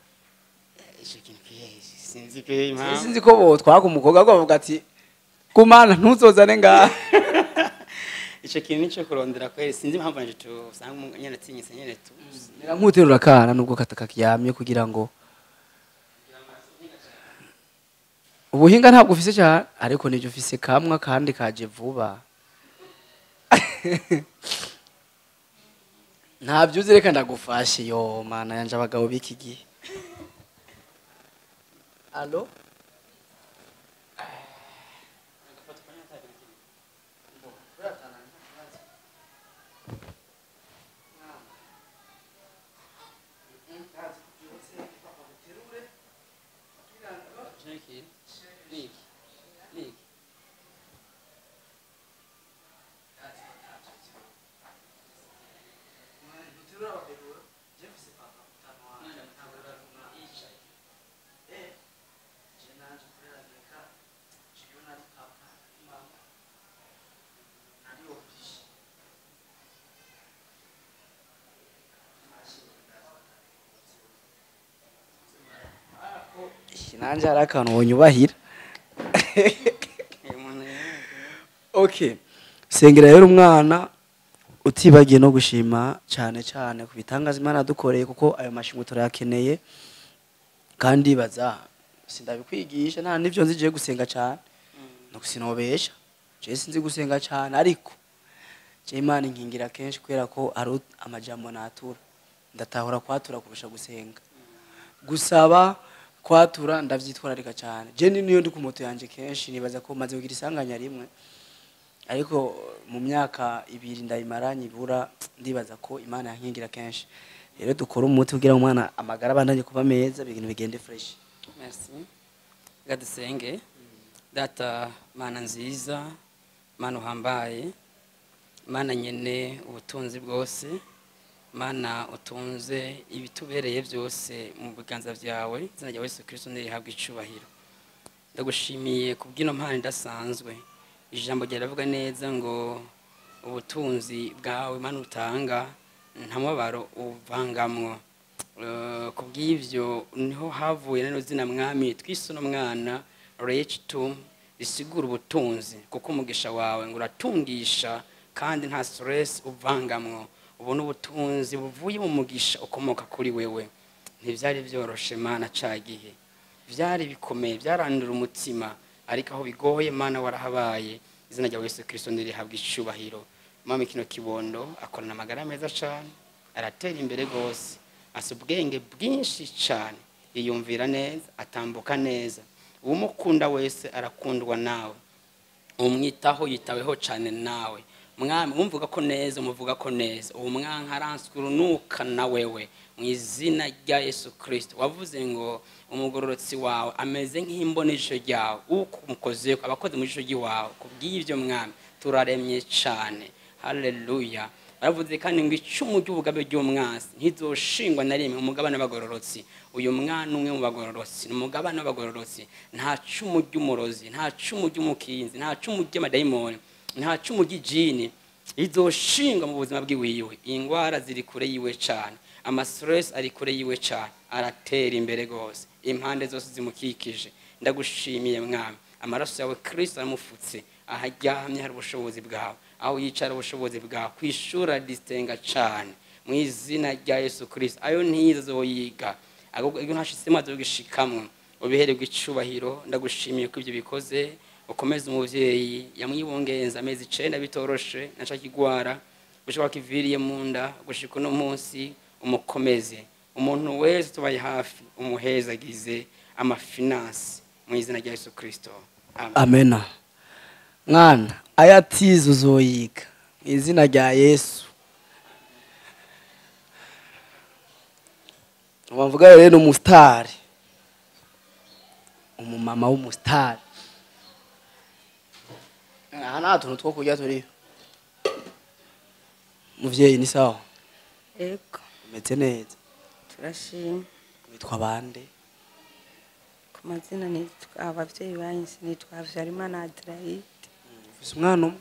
C: Ico kintu sinzi pe impamvu.
A: Sinzi ko botwaga umukobwa ko bavuga ati kumana ntuzozane ngaha.
C: Ico kintu nico kurondera kweri, sinzi impamvu nje tusanga nyene atinyitse nyene tu.
A: Mera nk'uterura akana nubwo katakaryamye kugira ngo ubuhinga ntabwo ufise cyane, ariko nibyo ufise kamwa kandi kaje vuba. Ntabyo uzi, reka ndagufashe. Yo mana yanje, abagabo b'iki gihe. Allo? Nanje hari akantu wonyubahira. Okay, sengera rero umwana, utibagiye no gushima cyane cyane ku bitangaza Imana dukoreye, kuko ayo mashimwe turayakeneye. Kandi baza sindabikwigisha, nta nivyo nzi je gusenga cyane, no sinobesha je sinzi gusenga cyane, ariko je Imana inkingira kenshi kubera ko ari amajambo natura ndatahura kwatura kurusha gusenga. Gusaba, kwatura ndavyitwararika cyane. Je ni niyo ndi ku moto yanje kenshi, nibaza ko maze kugira isanganya rimwe, ariko mu myaka 2 ndayimaranye ibura, ndibaza ko Imana yankingira kenshi. Rero dukora umuti kugira umwana amagara abandanye kuba meza, ibintu bigende fresh.
C: Merci. Gadusenge data, Mana nziza, Mana uhambaye, Mana nyene ubutunzi bwose, Mana utunze ibitubereye byose mu biganza byawe, izina rya Yesu Kristo nirihabwa icubahiro. Ndagushimiye kubw'ino mpano idasanzwe. Ijambo ryawe riravuga neza ngo ubutunzi bwawe Mana utanga nta mubabaro uvangamwo. Kubw'ivyo niho havuye nano zina mwami twise uno mwana Rech2, risigura ubutunzi, kuko umugisha wawe ngo uratungisha kandi nta stress uvangamwo. Ubona ubutunzi buvuye mu mugisha ukomoka kuri wewe. Ntivyari vyoroshe Mana ca gihe, vyari bikomeye, byarandura umutima, ariko aho bigoye Mana warahabaye. Izina rya Yesu Kristo nirihabwa icubahiro. Mama kino kibondo akorana amagara meza cane, aratera imbere gose, asa ubwenge bwinshi cane, yiyumvira neza, atambuka neza. Uwumukunda wese arakundwa nawe, umwitaho yitaweho cane nawe. Mwami umvuga ko neza, umuvuga ko neza, uwo mwanka aranswe urunuka na wewe mu izina rya Yesu Kristo. Wavuze ngo umugororotsi wawe ameze nk'imboni y'ijisho ryawe, uko umukoze abakoze mu jisho ryawe. Kubw'ivyo mwami turaremye cane. Haleluya. Baravuze kandi ngo icumu ry'ubugabe ry'umwansi ntizoshingwa na rimwe umugabane w'abagororotsi. Uyu mwana umwe mu bagororotsi ni umugabane w'abagororotsi. Nta cumu ry'umurozi, nta cumu ry'umukinzi, nta cumu ry'amadayimoni, nta cumu ry'ijini izoshingwa mu buzima bwiwiwe. Ingwara ziri kure yiwe cane, ama stress ari kure yiwe cane, aratera imbere gose, impande zose zimukikije. Ndagushimiye mwami, amaraso yawe Kristo aramufutse, aharyamye hari ubushobozi bwawe, aho yicara ubushobozi bwawe, kwishura distenga cane mu izina rya Yesu Kristo. Ayo ntizoyiga, ahubwo iyo ntashitsemo azogishikamwe, ubihererwe icubahiro. Ndagushimiye ko ivyo bikoze. Ukomeze umuvyeyi yamwibongenza amezi 9 bitoroshe, naca kigwara gushika kiviriye mu nda gushika uno munsi, umukomeze. Umuntu wese tubaye hafi umuhezagize amafinance mu izina rya Yesu Kristo. Amen.
A: Amena. Mwana ayatize uzoyiga mu izina rya Yesu. Bavuga rero umustar, umumama w'umustar. Aha nta tuntu two kurya turiyo. Muvyeyi ni sawa?
D: Yego.
A: Umeze neza?
B: Turashima.
A: Witwa bande?
B: Ku mazina nitwa abavyeyi banyise nitwa Habyarimana Adelaide.
A: Ufise umwana umwe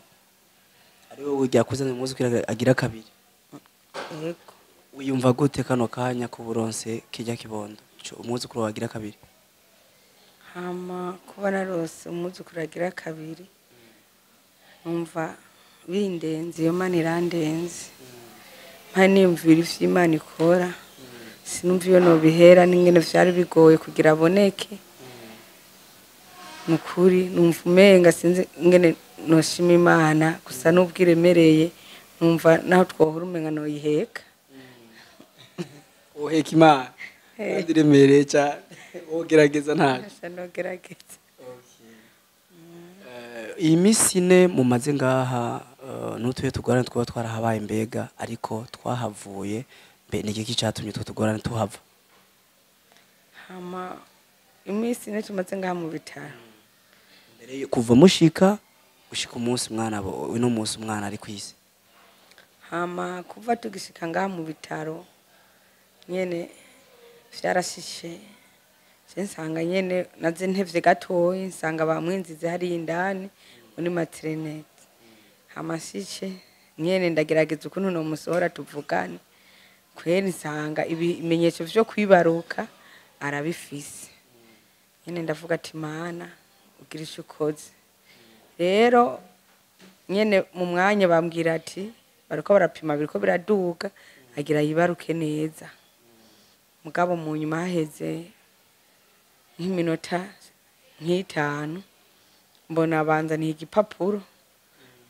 A: ari wowe yakuzanye umwuzukuru agira kabiri?
B: Yego.
A: Wiyumva gute kano kanya ku buronse kijya kibondo ico umwuzukuru wagira kabiri?
B: Hama kuba narose umwuzukuru agira kabiri, numva bindenze, iyo Mana irandenze. Mpa niyumvira ivyo Imana ikora, sinumva iyo nobihera n'ingene vyari bigoye kugira aboneke. Nukuri numva umenga sinzi ingene noshima Imana, gusa nubwo iremereye numva naho twohora umenga noyiheka.
A: Uheka Imana kandi iremereye cyane, wogerageza ntacyo.
B: Asa nogerageza.
A: Iyi minsi ine mumaze ngaha, n'utuye tugorane twaba twarahabaye mbega, ariko twahavuye mbe ni igiki catumye utwo tugorane tuhava?
B: Hama iminsi ine tumaze ngaha mu bitaro,
A: mbere yo kuva mushika gushika umunsi umwana uno munsi umwana ari kwisi.
B: Hama kuva tugishika ngaha mu bitaro nyene vyarashishe, je nsanga nyene naze ntevye gatoyi, nsanga bamwinzize hariya indani muri maternité. Hama nshishe nyene ndagerageza ukuntu nomusohora tuvugane, kweri nsanga ibimenyetso vyo kwibaruka arabifise. Nyene ndavuga ati Mana ugira ico ukoze. Rero nyene mu mwanya bambwira ati bariko barapima biriko biraduga, agira yibaruke neza. Mugabo mu nyuma haheze nk'iminota nk'itanu mbona banzaniye igipapuro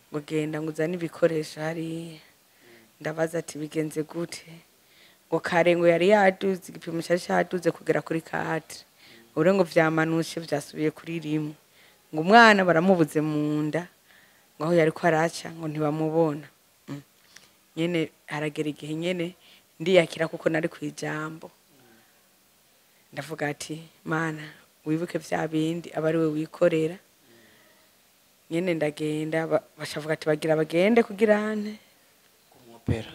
B: ngo genda ngo uzane ibikoresho hariya. Ndabaza ati bigenze gute? Ngo kare ngo yari yaduze, igipimo cari caduze kugera kuri 4, ubu ngo vyamanutse vyasubiye kuri 1. Ngo umwana baramubuze mu nda, ngo aho yariko araca ngo ntibamubona. Nyene haragera igihe nyene ndiyakira kuko nari kwijambo. Ndavuga ati Mana wibuke vya bindi aba ari we wikorera. Nyene ndagenda, bashavuga ati bagira bagende kugira ane
A: kumwopera.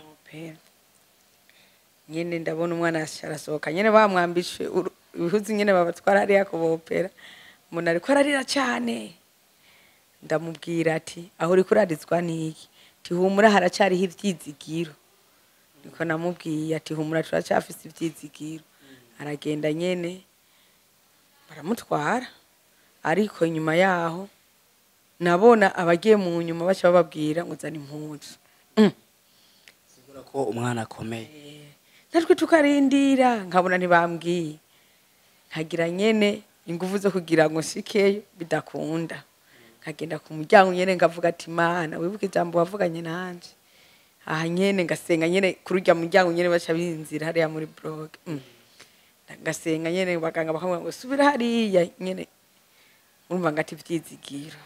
B: Nyene ndabona umwana arasohoka nyene bamwambishe ibihuzu nyene babatwara hariya kubopera. Umuntu ariko ararira cane. Ndamubwira ati aho uriko urarizwa niki? Ati humura haracariho ivyizigiro. Niko namubwiye ati humura turacafise ivyizigiro. Aragenda nyene baramutwara, ariko inyuma yaho nabona abagiye mu nyuma baca bababwira ngo zana impuzu.
A: Sigura ko umwana akomeye.
B: Natwe tukarindira nkabona ntibambwiye, nkagira nyene ingufu zo kugira ngo nshikeyo bidakunda. Nkagenda ku muryango nyene ngavuga ati Mana wibuke ijambo wavuganye nanje. Aha nyene ngasenga nyene kuri urya muryango nyene baca binzira hariya muri blog. Ngasenga nyene baganga bakamubwira ngo subira hariya nyene, urumva ngati ivyizigiro.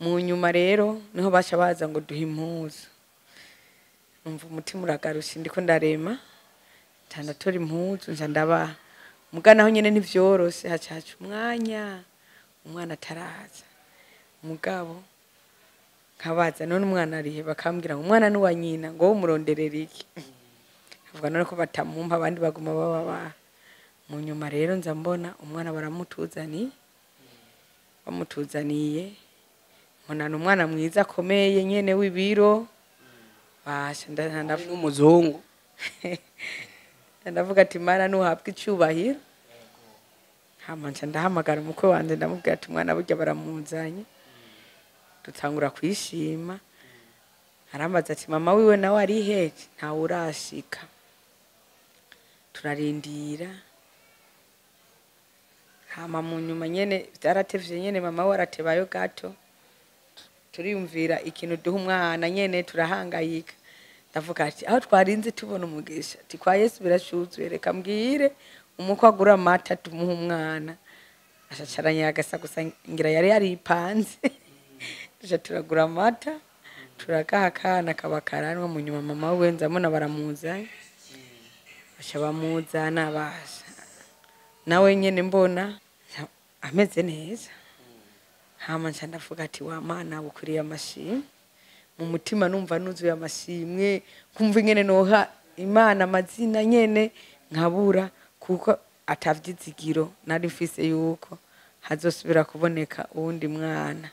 B: Mu nyuma rero niho baca baza ngo duhe impuzu. Numva umutima uragarusha, ndiko ndarema nca ndatora impuzu nca ndabaha. Muga naho nyene ntivyoroshe, haca haca umwanya umwana ataraza. Mugabo nkabaza none umwana arihe, bakambwira ngo umwana ni uwa nyina, ngo wowe umuronderera iki? Avuga none ko batamumpa, abandi baguma bababaha. Mu nyuma rero nza mbona umwana baramutuzaniye, bamutuzaniye mbona ni umwana mwiza akomeye nyene w'ibiro. Basha
A: n'umuzungu.
B: Ndavuga ati Mana nuhabwe icubahiro. Hama nca ndahamagara umukwe wanje ndamubwira ati umwana burya baramuzanye. Dutangura kwishima. Arambaza ati mama wiwe nawe ari hehe? Ntawe urashika. Turarindira. Hama mu nyuma nyene vyaratevye nyene mama we aratebayo gato. Turiyumvira ikintu duha umwana nyene turahangayika. Ndavuga ati aho twarinze tubona umugisha, ati kwa Yesu biracuzuye, reka mbwire umukwe agura amata tumuhe umwana. Acacaranya agasa gusa ngira yari yaripanze. Tuca turagura amata turagaha akana kaba karanwa. Mu nyuma mama we nzamubona baramuzanye, baca bamuzana basha nawe nyene mbona ameze neza. Hama nca ndavuga ati wa Mana ukwiriye amashimwe. Mu mutima numva nuzuye amashimwe, nkumva ingene noha
D: Imana amazina nyene nkabura, kuko atavyizigiro nari mfise yuko hazosubira kuboneka uwundi mwana.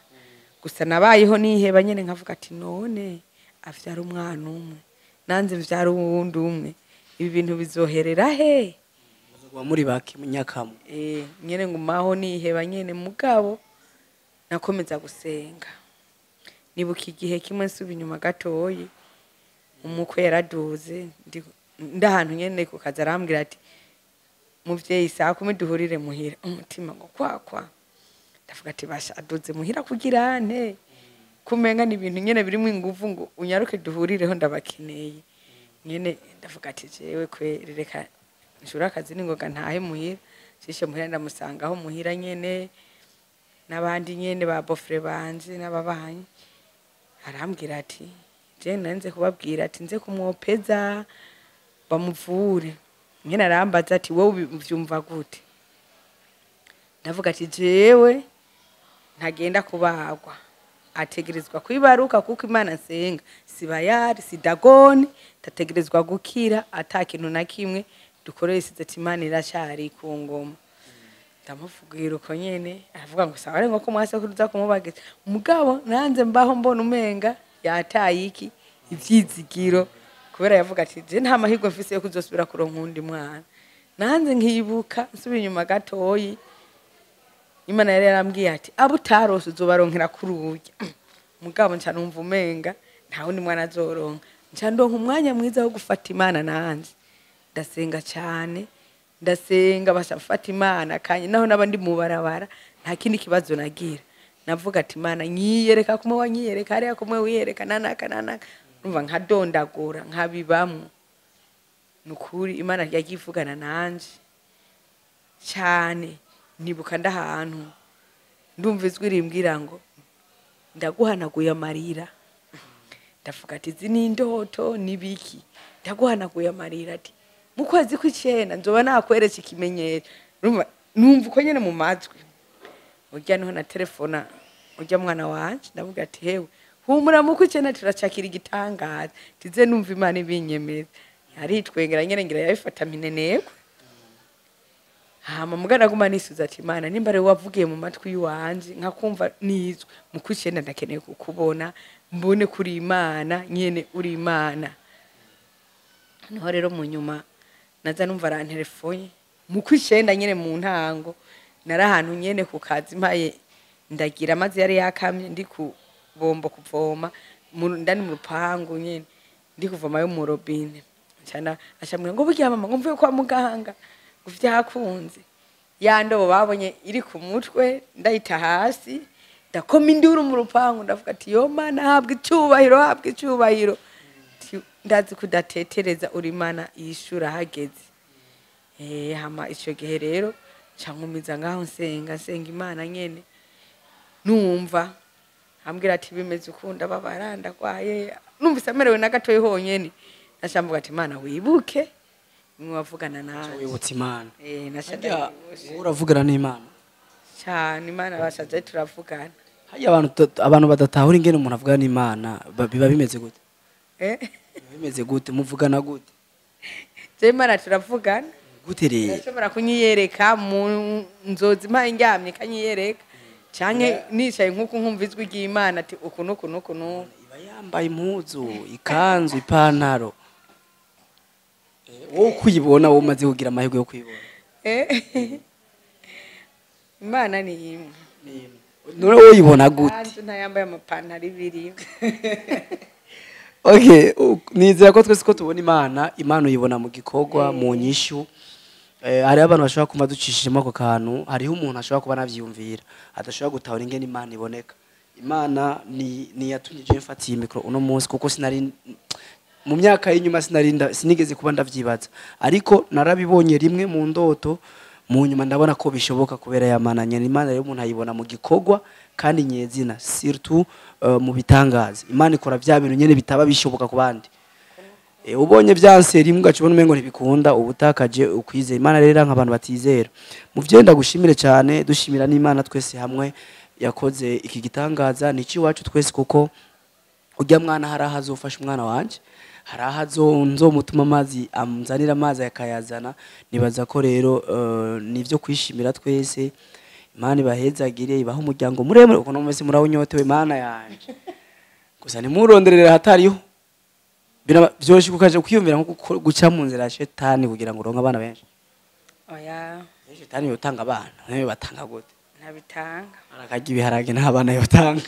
D: Gusa nabayeho niheba nyene, nkavuga ati none avyara umwana umwe, nanze mvyara uwundi umwe, ibi bintu bizoherera he?
A: Muzokuba muri bake munyakamwe.
D: Nyene ngumaho niheba nyene, mugabo nakomeza gusenga. Nibuka igihe kimwe nsuba inyuma gatoyi, umukwe yaraduze ndahantu nyene ku kazi, arambwira ati muvyeyi saa 10 duhurire muhira. Umutima ngo kwakwa, ndavuga ati basha aduze muhira kugira nte, kumenga ni ibintu nyene birimo inguvu ngo unyaruke duhurireho ndabakeneye nyene. Ndavuga ati jewe kweri reka nshura akazi ningoga ntahe muhira. Shishe muhira ndamusangaho muhira nyene n'abandi nyene ba bofre banje n'ababanyi. Arambwira ati je nanze kubabwira ati nze kumwopeza bamuvure nyene. Arambaza ati wowe uvyumva gute? Ndavuga ati jewe ntagenda kubagwa, ategerezwa kwibaruka, kuko Imana nsenga si Bayari si Dagoni, tategerezwa gukira ata kintu na kimwe dukoreye ati Imana iracari ku ngoma. Ndamuvugira uko nyene, aravuga ngo sawa ngo ko mwase kuza kumubagiza. Mugabo nanze mbaho mbona umenga yataye iki ivyizigiro, kubera yavuga ati je nta mahirwe mfise yo kuzosubira kuronka undi mwana. Nanze nkibuka nsubira inyuma gatoyi, Imana yari yarambwiye ati abo utarose uzobaronkera kuri urya. Mugabo nca numva umenga nta wundi mwana azoronka. Nca ndonka umwanya mwiza wo gufata Imana, nanze ndasenga cyane, ndasenga basha mfata Imana kanye naho nabandi mu barabara nta kindi kibazo nagira. Navuga ati Imana nyiyereka kumwe wanyiyereka hariya kumwe wiyereka nanaka nanaka, numva nkadondagura nkabibamwo. Nukuri Imana yagivugana nanje cyane. Nibuka ndahantu ndumva ijwi rimbwira ngo ndaguhanaguye amarira. Ndavuga ati izi ni indoto nibiki? Ndaguhanaguye amarira ati mu kwezi kw'icenda nzoba nakwereka ikimenyetso. Numva uko nyene mu matwi. Urya niho na telefona urya mwana wanje, ndavuga ati hewe humura mu kw'icenda turacakira igitangaza, tize numva Imana ibinyemeza. Yaritwengera nyene ngira yabifata minenegwe. Hama mugana guma nisuza ati Imana nimba ari wavugiye mu matwi yuwanje nkakumva nizwe mu kw'icenda ndakeneye kukubona, mbone kuri Imana nyene uri Imana. Niho rero mu nyuma naza numva arantelefone mu kw'icenda nyene mu ntango, nari ahantu nyene ku kazi mpaye ndagira amazi yari yakamye, ndi ku bombo kuvoma ndani mu rupangu nyene ndi kuvoma yo mu robine. Ncana acambwira ngo burya mama ngo mvuye kwa muganga ngo vyakunze. Ya ndobo babonye iri ku mutwe ndayita hasi, ndakoma induru mu rupangu, ndavuga ati yo Mana habwa icyubahiro, habwa icyubahiro, ndazi kudatetereza uri Imana yishura hageze. Hama ico gihe rero nca nkumiza ngaho nsenga nsenga Imana nyene, numva ambwira ati bimeze ukunda babara ndagwaye, numvise amerewe na gatoyi honyene. Naca mvuga ati Imana wibuke nimwe wavugana nanje.
A: Wibutse Imana.
D: Naca
A: Harya wowe uravugana n'Imana
D: cyane, Imana bashaje turavugana.
A: Harya abantu badatahura ingene umuntu avugana n'Imana biba bimeze gute? Biba bimeze gute? Muvugana gute?
D: Je Imana turavugana
A: gute rero?
D: Ndashobora kunyiyereka mu nzozi mpaye ndyamye kanyiyereka, canke nicaye nkuko nkumva ijwi ry'Imana ati uku nuku nuku nuku.
A: Iba yambaye impuzu, ikanzu, ipantaro. Wowe kuyibona, wowe umaze kugira amahirwe yo kuyibona.
D: Imana ni imwe.
A: None wowe uyibona gute?
D: Ikanzu ntayambaye amapantaro ibiri.
A: Okay, nizera ko twese ko tubona Imana, Imana uyibona mu gikorwa, mu nyishu. Hariho abantu bashobora kumva ducishijemo ako kantu, hariho umuntu ashobora kuba anavyiyumvira, adashobora gutahura ingene Imana iboneka. Imana ni yatumye je mfatiye mikro uno munsi, kuko sinari mu myaka y'inyuma sinigeze kuba ndavyibaza, ariko narabibonye rimwe mu ndoto, mu nyuma ndabona ko bishoboka kubera ya Mana nyene. Imana rero umuntu ayibona mu gikorwa kandi nyezina, surtout mu bitangaza. Imana ikora vya bintu nyene bitaba bishoboka ku bandi. Ubonye vyanse rimwe ugaca ubona umengo ntibikunda, ubutakaje ukwizera. Imana rero iranka abantu batizera. Muvyeyi ndagushimire cyane, dushimira n'Imana twese hamwe yakoze iki gitangaza, ni iwacu twese, kuko urya mwana hari aho azofasha umwana wanje, Hari aho nzomutuma amazi, amuzanira amazi akayazana. Nibaza ko rero nivyo kwishimira twese. Imana ibahezagire, ibahe umuryango muremure, ukuntu mwese murawunyotewe. Mana yanje, gusa ntimuronderere ahatariho. Vyoshika ukaja kwiyumvira nko guca mu nzira ya shetani kugira ngo uronke abana benshi?
D: Oya.
A: Shetani yotanga abana? Nawe batanga gute?
D: Ntabitanga.
A: Arakarya ibiharage, nta bana yotanga.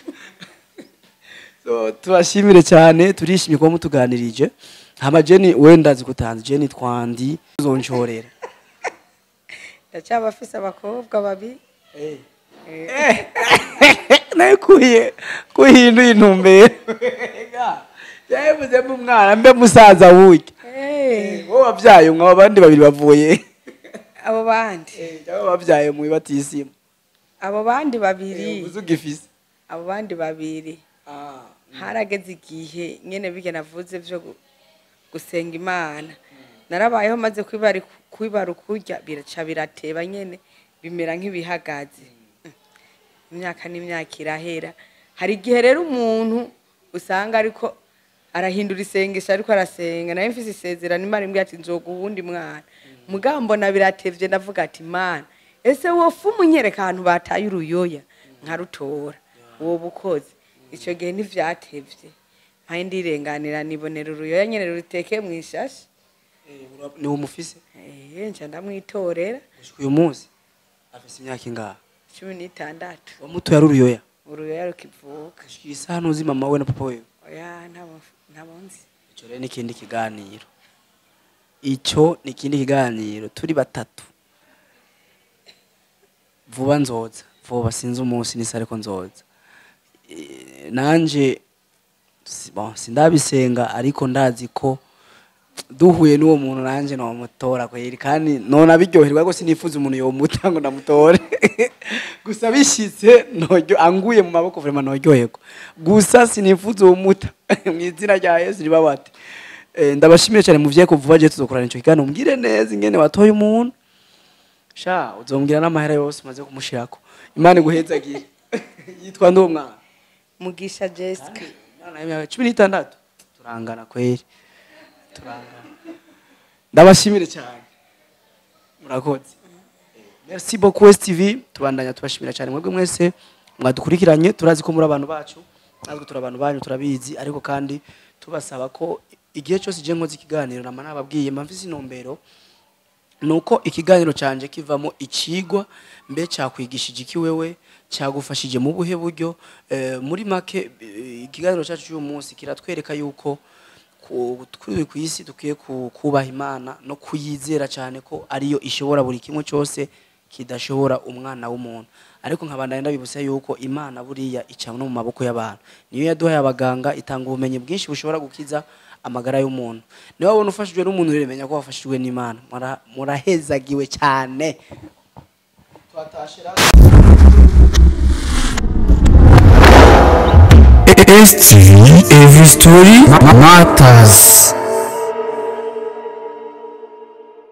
A: So tubashimire cyane, turishimye kuba mutuganirije. Hama Jenny, we ndazi kutanze Jenny twandi uzonshorera.
D: Ndacyabafise abakobwa babiri.
A: Nawe kuhiye kuhinduye intumbero yavuze mu mwana mbe musaza wurya. Wowe wabyaye umwe, abandi babiri bavuye?
D: Abo bandi?
A: Cyangwa babyaye mu ibatisimu?
D: Abo bandi babiri.
A: Uzi ugifise?
D: Abo bandi babiri, harageze igihe nyene bijya navuze vyo gusenga Imana. Narabayeho maze kwibara ukurya, biraca birateba nyene, bimera nk'ibihagaze. Imyaka n'imyaka irahera. Hari igihe rero umuntu usanga ariko arahindura isengesho, ariko arasenga. Nayo mfise isezerano, Imana imbwira ati nzoguha uwundi mwana. Mugabo mbona biratevye, ndavuga ati: "Imana, ese wofu umunyereka ahantu bataye uruyoya nkarutora, woba ukoze." Ico gihe ntivyatevye, mpaye ndirenganira, nibonera uruyoya nyene rutekeye mw'ishashi.
A: Ni wo mufise?
D: Nca ndamwitorera.
A: Gushika uyu munsi afise imyaka ingahe?
D: 16.
A: Wamutoye ari uruyoya?
D: Uruyoya rukivuka.
A: Gushika iyi saha ntuzi mama we na papa wewe?
D: Oya, ntabo nzi.
A: Ico rero n'ikindi kiganiro, ico ni ikindi kiganiro. Turi batatu vuba, nzoza vuba, sinzi umunsi nisa, ariko nzoza. Nanje bon, sindabisenga, ariko ndazi ko duhuye n'uwo muntu nanje nomutora kweri, kandi nona biryoherwa rwose. Nifuza umuntu yomuta ngo ndamutore gusa, bishitse noryo anguye mu maboko, vraiment noryoherwa. Gusa sinifuza uwo muta, mu izina rya Yesu ribabate. Ndabashimiye cyane muvye ko vuba je tuzokorana ico kiganiro, umbwire neza ingene watoye umuntu sha, uzombwira n'amahera yose umaze kumushirako. Imana iguhezagire. Yitwa ndi uwo mwana?
D: Mugisha Jessica.
A: Umwana w'imyaka 16, turangana kweri, turangana. Ndabashimire cyane, murakoze. Merci beaucoup STV. Tubandanya tubashimira cyane mwebwe mwese mwadukurikiranye. Turazi ko muri abantu bacu, natwe turi abantu banyu, turabizi. Ariko kandi tubasaba ko igihe cyose je nkoze ikiganiro, nama nababwiye, mba mfise intumbero nuko ikiganiro canje kivamo icigwa. Mbe cakwigishije iki wewe? Cyagufashije mu buhe buryo? Muri make, ikiganiro cyacu cy'uyu munsi kiratwereka yuko turi ku isi dukwiye kubaha Imana no kuyizera cyane ko ariyo ishobora buri kimwe cyose kidashobora umwana w'umuntu. Ariko nkabandanya ndabibutsa yuko Imana buriya ica no mu maboko y'abantu. Niyo yaduhaye abaganga, itanga ubumenyi bwinshi bushobora gukiza amagara y'umuntu. Niba wabona ufashijwe n'umuntu rero, menya ko wafashijwe n'Imana. Murahezagiwe cyane. Twatashe.
E: STV, every story matters.